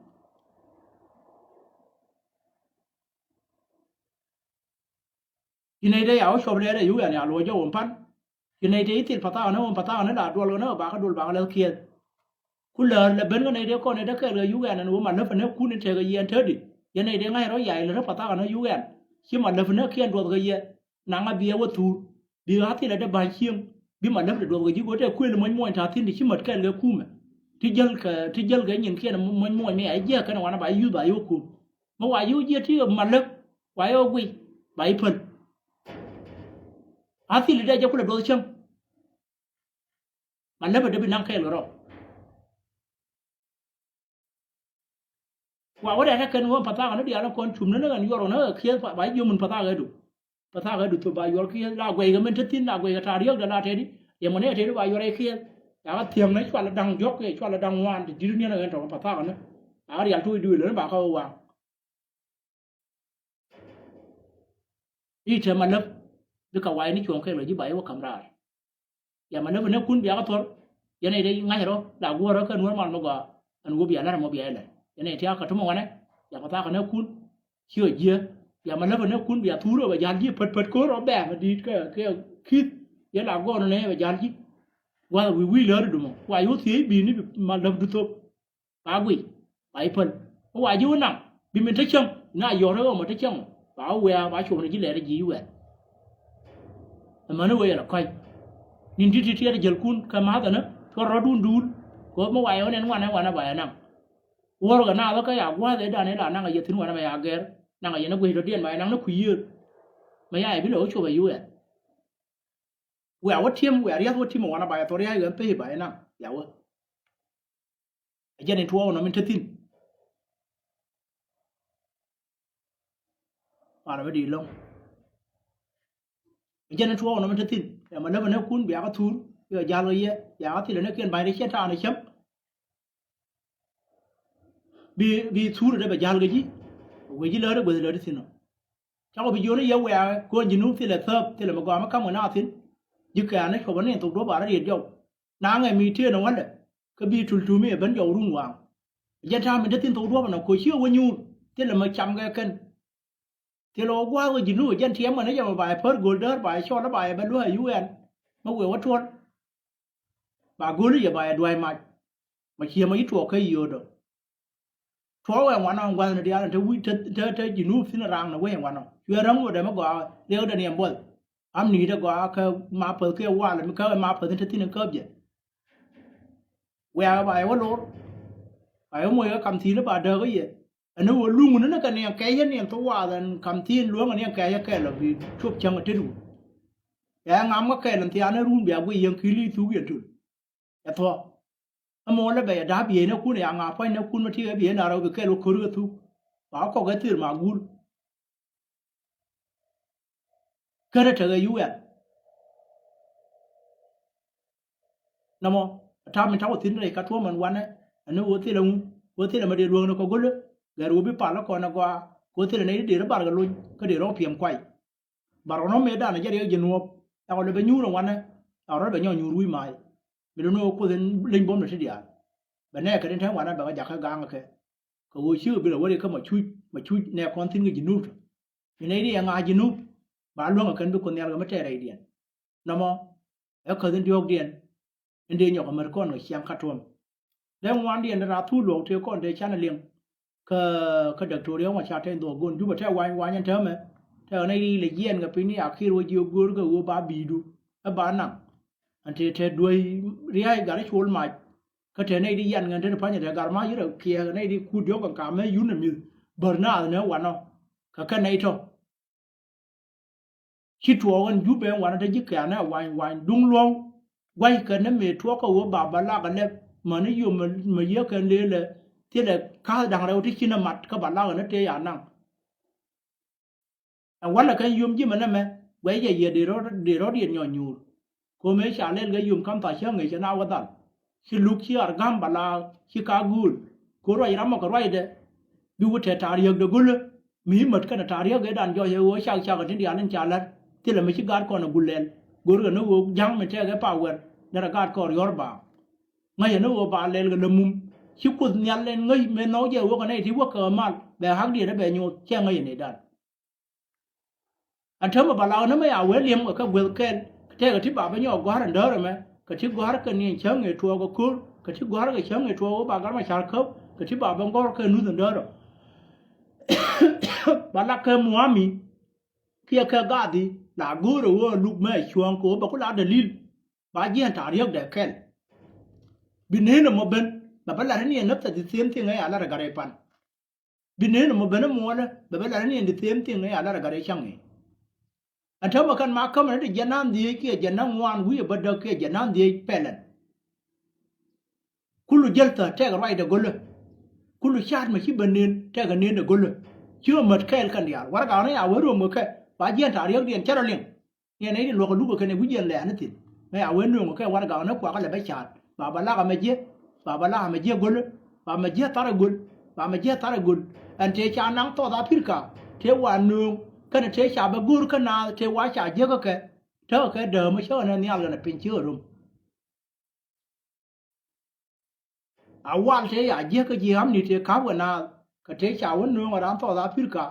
Ci nɛy te ya wä cuɔp lɛɛr ɛ yuk ɛn ya luɔc jɔw ɛn pan. Ci nɛy te i̱ thil pathakɛ ni ɣöö pathakɛ ni la duɔl kɛ ni ɣöö bakä duɔl bakä läth kiɛth. Ku läär lɛ ben kä nɛy te kɔn nɛy te kɛɛl kɛ yuk ɛn ɛn ɣöö ma läpä ni kun in tekɛ yɛ ɛn te di. Yɛn nɛy te ŋa̱c rɔ yac lät ri pathakɛ ni yuk ɛn. Ci ma läpä ni kiɛn duɔth kɛ yɛ. Naŋ a biɛ wä thuur. Bi ɣä thilɛ dee ba̱ny cieŋ. Bi ma läpä dee duɔth kɛ ji̱ go̱o̱r tɛ kuël muɔ̱ny muɔ̱ny ta̱thi̱n ti ci mät kɛɛl kɛ kumɛ. Ti jäl kɛ ti jäl kɛ nyin kiɛn muɔ̱ny muɔ̱ny mi a jiɛk kɛn wanɛ ba yuth ba yuk kum. Mi wa yuk jiɛ ti ma läp. Wa yɛ wä guic ba i̱ päl. A thil i̱ dee jɛ kulɛ duɔth cäŋ. Ma läpä dee bi naŋ kɛɛl kɛ rɔ. Wa wä dee rɛ kɛn wä pathakɛ ni diaal ni kɔn cum ni ni ɣän yuɔr ɣän ni ɣä kiɛth ba jiöm min pathakɛ du. Pathakɛ du thop ba yuɔr kiɛth la guɛy kɛ min te thi̱n la guɛy kɛ ta̱a̱ riäkdɛ la tɛt i̱. Yɛ mɔ ni ɛ tɛt i̱ ba yuɔr ɛ kiɛth. Yakä thiäŋnɛ cualɛ da̱ŋ jɔk kɛ cualɛ da̱ŋ ŋuan ti di̱t niɛn ɛ ɣän tɔ̱ pathakɛ ni. Yakä rial tuɔɔk i̱ duëël ɣän ba kä ɣä waŋ. I̱ te ma läp bikɛ wa̱i̱ ni cuɔ̱ɔ̱ŋ kɛl kɛ ji̱ ba i̱ wä ka̱m raar. Ya ma läp ɛ nɛ kun bia kä thuɔ̱r. Yɛn ɛ dee ŋa̱c rɔ la guɔ̱ɔ̱r rɔ kä nuɔ̱ɔ̱r mal mi gɔaa. Ɛn wä bia la̱r ɛmɔ bia ilɛ yɛn ɛ tia̱a̱ kä tumɔ wanɛ. Ya pathakɛ nɛ kun. Ciö jiɛ. Ya ma läp ɛ nɛ kun bia thuur ɛ bɛ ja̱l ji̱ pät pät ko̱r rɔ bɛ̈ɛ̈ ma di̱i̱t kɛ kɛ ki̱th. Yɛ la gɔɔn nɛ bɛ ja̱l ji̱. Gua̱th wi̱i̱ wi̱i̱ läär idumɔ wa yo̱o̱ thiec bi̱i̱ni ma läp du thop. Ba guic ba i̱ päl. Kä wa ji̱ wä naŋ bi min te cäŋ na yɔ̱ɔ̱r ɛ ɣöö mɔ te cäŋ. Ba wä wiaa ba cuɔ̱ŋni ji̱ lɛɛr ji̱ i̱ wɛl. Ɛmäni wee yɛl ɛ kɔ̱c. Ni̱n ti̱ti̱ tiɛt jäl kun kɛ ma̱th ɛnä cuɔr rɔ̱dun duul. Kɛ ɣöö mi wa yɛ wä nɛn wanɛ wanɛ ba yɛ naŋ. Wuɔ̱rkɛ naath kä ya gua̱a̱th ëëdan ëë la naŋ ɛ yɛ thi̱n wanɛ mɛ ya gɛr naŋ ɛ yɛn ɛ guic rɔ̱diɛn ba yɛ naŋ ni kui̱ yiëër. Mɛ ya yɛ bi lɛ wä cuɔp ɛ yuɛɛth. Wia wä ti̱em wia ria̱th wä ti̱em ɛ wanɛ ba yɛ thok ria̱c ɣän peth ba yɛ naŋ ya wä. Ɛ jɛn in tuɔɔk nɔ min te thi̱n. Malɛ mi di̱i̱t lo̱ŋ. Ɛ jɛn in tuɔɔk nɔ min te thi̱n. Ɛ ma läpä nɛ kun bia kä thuur bia ja̱l kɛ yɛ bia kä thilɛ nɛ kiɛn ba̱ny rɛ ciɛ ta̱a̱n ɛ cäm. Bi bi thuur ɛ dee bɛ ja̱l kɛ ji̱. Wee ji̱ läät ɛ gueth läät thi̱n ɔ. Cakɔ bi jiɔni yɛ wia kɔn ji̱ nup thilɛ thäp thilɛ mi gɔaa mi ka̱m kɛ na thi̱n. Ji̱ kɛ̈ɛ̈n ni cuɔp ni thok duɔ̱p ba rɔ riet jɔw. Naŋɛ mi tëë ni wälɛ. Kä bi tul tumi ɛ ben jɔw run waaŋ. Jɛn ta̱a̱ min te thi̱n thok duɔ̱ɔ̱p ɛnɔ koci ɛ wä nyuur thilɛ mɛ cam kɛ kɛn. Thilɛ wä gua̱a̱th wä ji̱ nu ɛ jɛn tiɛm kɛn ɛ jɛ mɛ ba yɛ pär go̱l däär ba yɛ cɔl ɛ ba yɛ bɛ luäk ɛ yu ɛn. Mɛ wëë wä tuɔl. Ba go̱l i̱ yɛ ba yɛ dua̱c mac. Mɛ ciɛ mɛ ci tuɔɔk kä yiöödɔ. Tuɔɔk wee ŋuanɔ gua̱thni diaal te wi̱c te te ji̱ nu thi̱n raŋ ni wee ŋuanɔ cuɛ räŋ wä dɛmɛ gɔaa riɛkdɛ ni ɛn buɔth. Am ni̱i̱t ɛ gɔaa kä ma päth kiɛ wal mi kä ma päth in te thi̱n in käp jɛ. Wiakä ba yɛ wä lor. Ba yɛ wä moc kä kam thi̱n ba dääk kä yɛ. Ɛn ni wä luŋ ni ni kɛ niɛn kɛc yɛ niɛn thok waath ɛn kam thi̱n luäŋ ɛ niɛn kɛc yɛ kɛl ɔ bi cuop cäŋ ɛ tet wä. Yɛ ŋam kä kɛl ɛn thiaani run bia guiy yɛn ki̱i̱l i̱ thuk yɛn tul. Ɛ thuɔ̱k. Ɛmɔ lɛ bɛ yɛ da̱a̱p yee ni kun ɛ ya ŋa̱a̱ pua̱ny ni kun mi ti ɣɛ bi yɛn da̱a̱r ɛ wä bi kɛl wä ko̱r ɣä thuk. Ba kɔk ɛ thil ma gul. Kärɛ tekɛ yu ɛl. Nɔmɔ ta̱a̱ min ta̱a̱ wä thi̱n rɛy ka tuɔ̱ɔ̱m ɛn wanɛ ɛn ni wä thilɛ ŋu wä thilɛ mɛ dee luäŋni kɔ go̱lä. Gɛr wä bi pal kɔn ɛ gɔaa kɛ wä thilɛ nɛy ti dee rɔ barkɛ lony kä dee rɔ piɛm kuay. Barkɛ nɔmɔ mëë danɛ jɛ riɛk ji̱ nuɔ̱ɔ̱p. Ɛkɔ lɛ bɛ nyuur ɛn wanɛ ɛkɔ rɔ bɛ nyɔk nyuur wi̱i̱ ma̱a̱c. Mi dee ni wä kuoth in leny buɔ̱mdɛ ti diaal. Bɛ nɛɛkɛ ni tɛn wanɛ bɛ kɛ jakä ga̱a̱ŋ kɛ. Kɛ ɣöö cikɛ bilɛ wä riɛk kä ma cuc ma cuc nɛɛkɔn thi̱n kɛ ji̱ nuɔ̱ɔ̱p tɔ. Mi nɛy ti ɛ ŋa̱a̱c ji̱ nup ba luäŋ ɛ kɛn bi kuoth nhial kɛ mi tɛɛr rɛydiɛn. Nɔmɔ ɛ käth in diɔ̱ɔ̱kdiɛn in dee nyɔk ɛ mät kɔn kɛ ciaŋ ka tuɔ̱m. Dee ŋuandiɛn dee rath thuk luɔ̱k tëë kɔn tëë canɛ liŋ. Kä kä daktoria ŋuɔ ca tɛny dhuɔk go̱n Jubɛ tɛ wany wany ɛn täämɛ. Tɛ ɣän ɛ ri̱i̱lɛ jiɛɛn kɛ piny ni a kiɛɛr wä jiök go̱o̱r kɛ ɣöö ba bi̱i̱du ɛ ba naŋ. Ɛn tëë tɛ duäc ria̱a̱c gat ɛ col mac. Kä te nɛy di yan ŋɛn te ti pa̱nyɛ te gat ma̱a̱c rɛ kiɛ nɛy di kut diɔ̱k kɛ ka̱m ɛ yun ɛ mi̱th bär naath ni wanɔ. Kɛ kɛ nɛy tɔ ci tuɔɔk ɛn Jubɛ ɛn wanɔ te ji̱ kɛ̈ɛ̈n ɛ wany wany duŋ luɔ̱w. Gua̱ckɛ ni mëë tuɔɔk kɛ ɣöö ba bä lak ɛ lɛp mäni yom mɛ yiëë kɛn lëëlɛ thilɛ ka̱th da̱ŋ rɛw ti ci ni mat kä ba lak ɛ ni tëë ya naŋ. Ɛn walɛ kɛn yom ji̱ mɛ nɛmɛ guɛc jɛ yɛ dee rɔ̱ dee rɔ̱ diɛn nyɔ nyuur. Ko̱mɛ ca lɛl kɛ yom kam tha̱a̱ cäŋ ŋi̱i̱c cɛ na wä dhal. Ci luk ci ar ga̱m ba la ci ka gööl. Ko̱ ruac ram mɔ kɛ ruacdɛ. Bi wä tɛ ta̱a̱ riäkdɛ go̱lä. Mi mät kɛnɛ ta̱a̱ riäk ëëdan jɔc ɛ ɣöö cak cak ɛ tin diaal in ca la̱t. Thilɛ mi ci gaat kɔn ɛ gul lɛl. Go̱rkɛ ni ɣöö ja̱ŋ mi tɛɛk ɛ pa wɛr. Derɛ gaat kɔn riɔ̱r ba. Ŋäcɛ ni ɣöö ba lɛl kɛ lä mum. Ci kuoth nhial ɛn ŋäc mëë nhɔk jɛ ɣöö kɛ nɛy ti wä kɛ mal bɛ ha̱k diɛt ɛ bɛ nyoth cɛ ŋäc ɛ nɛy dan. Ɛn täämɛ ba lak ni mɛ ya wee liɛm kɛ kɛ gueth kɛl kɛ tɛkɛ ti ba bä nyɔk gɔ̱a̱r ɛn däär ɛmɛ kɛ ti gɔ̱a̱r kɛ ni ɛn cäŋ ëë tuɔɔk ɛ ko̱r kɛ ti gɔ̱a̱r kɛ cäŋ ëë tuɔɔk ɛ ba gat mɛ ca̱r käp kɛ ti ba bä gɔ̱r kɛ nuth ɛn däär ɔ. Ba lak kɛ muami kiɛ kɛ gathi la go̱o̱r ɛ ɣöö luk mɛ cuɔ̱ɔ̱ŋ kɛ ɣöö bɛ ku la dalil. Ba jiɛn ta̱a̱ riäkdɛ kɛl. Bi neen ɛmɔ ben bɛ bä lat ni ɛn näpthɛ the same thing ɛ ya lat ɛ gat ɛ pan. Bi neen ɛmɔ ben ɛmɔ lɛ bɛ bä lat ni ɛn the same thing ɛ ya lat ɛ gat ɛ cäŋ ɛ. Ɛn täämɛ kɛn ma kämɛ ni ti jiɛn na̱a̱n dhieec kiɛ jiɛn na̱a̱n ŋuan wi̱i̱ ɛ bä däk kiɛ jiɛn na̱a̱n dhieec pɛlɛn. Kulu jäl thä tɛk ruacdɛ go̱lä. Kulu ca̱a̱t mɛ ci ben neen tɛk ɛ neen ɛ go̱lä. Ci ɣä mät kɛɛl kɛn diaal warɛgakni a wee ruɔ̱m kɛ kɛ. Ba jiɛn ta̱a̱ riäkdiɛn cä rɔ liŋ. Yɛn nɛy ti luɔ̱k ɛ luk ɛ kɛn ɛ wi̱c yɛn lɛ̈ɛ̈n ni thi̱n. Mëë a wen nööŋ kɛ warɛgak ni kuakä lɛ bä ca̱a̱t. Ba bɛ lak ɛmɛ jiɛ. Ba bɛ lak ɛmɛ jiɛ go̱lä. Ba mɛ jiɛ tharɛ go̱l. Ba mɛ jiɛ tharɛ go̱l. Ɛn tëë ca naŋ South Africa. Tëë wa nööŋ. Kɛnɛ tëë ca bɛ go̱o̱r kä naath tëë wa ca jiäkä kɛ. Tekɛ kɛ däämä cä ɣän ɛ nhial ɣän ɛ piny ci ɣä röm. A wal tëë ya jiäk kä ji̱ amni tëë ka̱p kɛ naath, kɛ tëë ca wä nööŋ ɛ raan South Africa,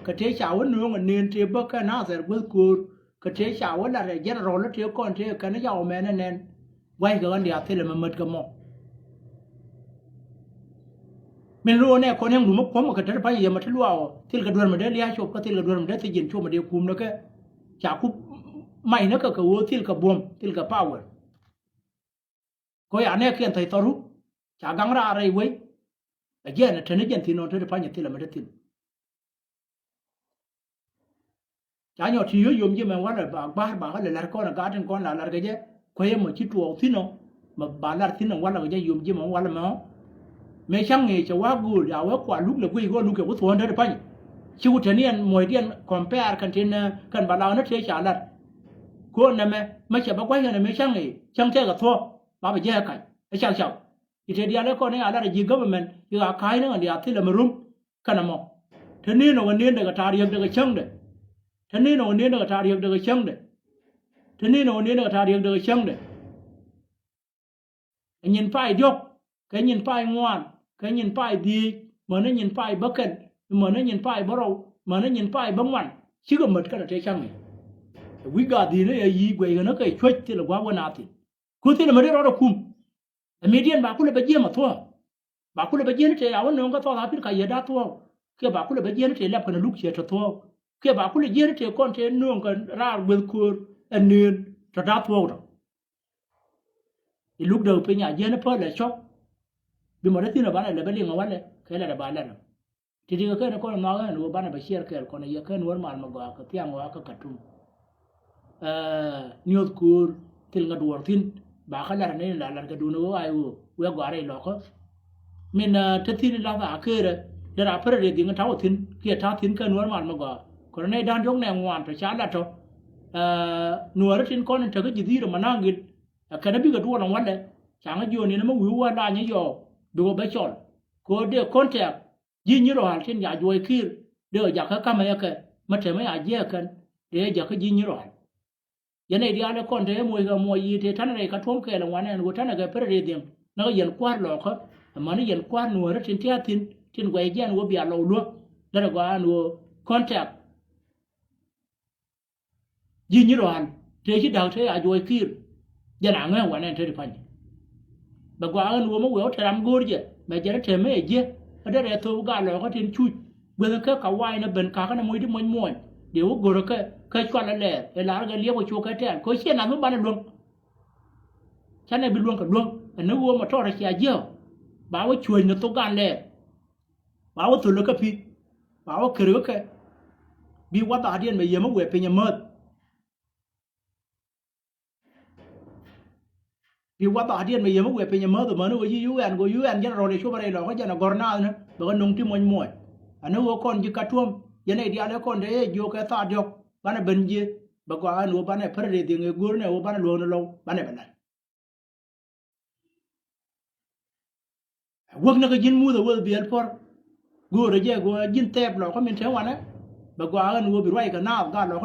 kɛ tëë ca wä nööŋ ɛ nën tëë bä kɛ Nathɛr guäth köör, kɛ tëë ca wä lat ɛ general tëë kɔn tëë kɛn ca wä mɛn ɛ nɛn. Gua̱ckɛ ɣän diaal thilɛ mɛ mät kɛ mɔ. Min lo̱o̱ nɛ kɔn yäŋ dumä kuɔ̱mä kɛ te ti pa̱ny yɛ mɛ ti luaak ɔ, thilkɛ duer mɛ dee lia̱a̱ cop kä thilkɛ duer mɛ dee thiec ji̱n cop mɛ dee kum ni kɛ. Ca ku mac ni kɛ kɛ ɣöö thilkɛ buɔ̱m, thilkɛ power. Kɔ ya nɛ kiɛn thäc thɔru. Ca gaŋ raar rɛy wei. Ɛ jiɛn ɛ te ni jɛn thi̱n nɔn te ti pa̱ny ɛ thilɛ mɛ te thi̱n. Ca nyɔ ti yio̱c yom ji̱ mɛ walɛ ba gba̱a̱r ba kä lɛ la̱r kɔn ɛ gaat tin kɔn la la̱r kɛ jɛ. Kuecä mɔ ci tuɔɔk thi̱n ɔ. Mɛ ba la̱r thi̱n ɔ walɛ kɛ jɛ yom ji̱ mɛ walɛ mɛ ɔ. Mëë cäŋ ëë cɛ wa̱a̱ gööl ya wee kua luk lɛ guic ɣöö luk kɛ ku thuɔ̱ɔ̱n te ti pa̱ny. Ci ku te ni ɛn muɔ̱cdiɛn compare kɛn tin, eh, kɛn ba la̱r ni tëë ca la̱r. Ko̱o̱n nɛmɛ mɛ cɛ bä gua̱c kɛn ɛ mëë cäŋ ëë cäŋ tëëkɛ thuɔ̱ɔ̱k. Ba bɛ jɛ ɛ kac ɛ cak cak. I̱ te diaal ɛ kɔn i̱ a lat ɛ ji̱ government i̱ a ka̱a̱cni ɣän diaal thilɛ mi rum. Kɛnɛ mɔ te ni̱n ɔ ɣän ni̱n dɛ kɛ ta̱a̱ riäkdɛ kɛ cäŋdɛ. Te ni̱n ɔ ɣän ni̱n dɛ kɛ ta̱a̱ riäkdɛ kɛ cäŋdɛ. Te ni̱n ɔ ɣän ni̱n dɛ kɛ ta̱a̱ riäkdɛ kɛ cäŋdɛ. Ɛ nyin pay diɔ̱k kɛ nyin pay ŋuan kɛ nyin pay dhieec mäni nyin pay bäkɛl mäni nyin pay bärɔw mäni nyin pay bäŋuan. Cikɛ mät kɛnɛ te cäŋ i̱ ɛ wi̱c gaa dhi̱i̱n ɛ yi̱ guɛc ɣän ɛ kɛ cuäc thilɛ gua̱a̱k wä naath thi̱n. Ku thilɛ mät i̱ rɔɔdɛ kum. Ɛ mi̱diɛn ba kulɛ bɛ jiɛm ɛ thuɔ̱ɔ̱k. Ba kulɛ bɛ jiɛn i̱ tëë a wä nööŋ kä South Africa yɛ da̱a̱ thuɔ̱ɔ̱k. Kiɛ ba kulɛ bɛ jiɛn i̱ tëë lɛp kɛnɛ luk ciɛ tɔ thuɔ̱ɔ̱k. Kiɛ ba kulɛ jiɛn i̱ tëë kɔn tëë nööŋ kɛ raar gueth köör ɛ nöön tɔ da̱a̱ thuɔ̱ɔ̱k tɔ. I̱ luk däk piny a jiɛn i̱ päl ɛ cɔk. Bi mɔ te thi̱n ɛ banɛ lɛ bɛ liŋ ɛ walɛ kɛ lɛt ɛ ba lɛt ɛ. Ti̱ti̱ kɛ kɛn kɔn nhɔakä ɛn ɣöö banɛ bɛ ciɛɛr kɛɛl kɔn ɛ yɛ kɛn wär mal mi gɔaa kɛ thiaŋ ɣɔaa kä Khartoum. Ɛɛ, niöth köör thil ŋäduɔɔr thi̱n ba kä lar ni la lar kɛ duundɛ ɣöö ay ɣöö wek gɔaa rɛy lɔkä. Min, ɛɛ, te thi̱n lath a keerɛ derɛ a perɛ rëë dhiŋ ta̱wä thi̱n kiɛ ta̱a̱ thi̱n kɛn wär mal mi gɔaa. Kɔn nɛy da̱ŋ diɔ̱k nɛ ŋuan tɔ ca lat tɔ. Ɛɛ, nuäärä tin kɔn in tekä ji̱ dhi̱i̱r ɛmɛ na̱a̱ŋ gil ɛ kɛn a bikɛ duɔl ɛn walɛ. Ca ŋä jiɔn in ɛmɛ wi̱i̱ wä la nyɛ yɔɔ bikɛ bɛ cɔl. Kɛ ɣöö dee contact ji̱ Nyirɔal tin ca juɔc Kiir dee ɣä jakä ka̱mɛ yɛ kɛ mi temɛ ca jiɛɛk kɛn dee ɣä jakä ji̱ Nyirɔal. Yɛn nɛy diaal ɛ kɔn te ɛ moc kɛ muɔc yiëë tëë ta̱n rɛy Khartoum kɛɛl ɛn wanɛ ɛn ɣöö ta̱nɛ kɛ perɛ rëë dhiɛŋ näk yɛn kua̱r lɔɔkä. Amäni yɛn kua̱r nuäärä tin tia̱a̱ thi̱n tin guɛc jɛ ɛn ɣöö bia lɔw luäk. Derɛ gɔaa ɛn ɣöö contact ji̱ Nyirɔal tëë ci da̱k tëë a juɔc Kiir. Jɛn a ŋäc wanɛ ɛn te ti pa̱ny. Bɛ gɔaa ɣän ɣöö mi wëë wä te ram go̱o̱r jɛ mɛ jɛn ɛ tɛmɛ ɛ jiɛ. Kä derɛ thok gaa lɔɔkä tin cuc gueth kä ka wa̱a̱ in ɛ ben ka̱kä ni moc ti moc muɔ̱ɔ̱ny dee wä go̱rä kɛ kä cual ɛ lɛɛr ɛ la̱r kɛ liɛp kɛ cuɔk kɛ tɛɛl kɛ ciɛ nath mi banɛ luäŋ. Canɛ bi luäŋ kɛ luäŋ ɛn ni ɣöö mɔ tɔɔrɛ cia jiɛ. Ba wä cuec ni thok gaan lɛɛr. Ba wä thöl kä pi̱ ba wä kär kä kɛ. Bi wath a diɛn mɛ yiem a wee piny a mäth. Bi wath a diɛn mɛ yiem a wee piny a mäth a mäni wee yi U N go U N jɛn a rɔl yɛ cop a rɛy lɔkä jɛn a gɔr naath ni bɛ kɛ nuŋ ti muɔ̱ny muɔ̱ny. Ani wee kɔn ji̱ Khartoum jɛn a i̱ diaal ɛ kɔn te ɛ jiök kɛ thaat diɔ̱k banɛ ben ji̱. Bɛ gɔaa ɛn wee banɛ pär rëë dhiŋ ɛ go̱o̱r nɛ wee banɛ luäk ni lɔw banɛ bɛ la̱t. Wäk ni kä ji̱n muth a wäth biɛl puɔ̱r. Go̱o̱rä jɛ go̱o̱rä ji̱n thɛɛp lɔkä min te wanɛ. Bɛ gɔaa ɣän ɣöö bi ruac kɛ naath gat lɔkä.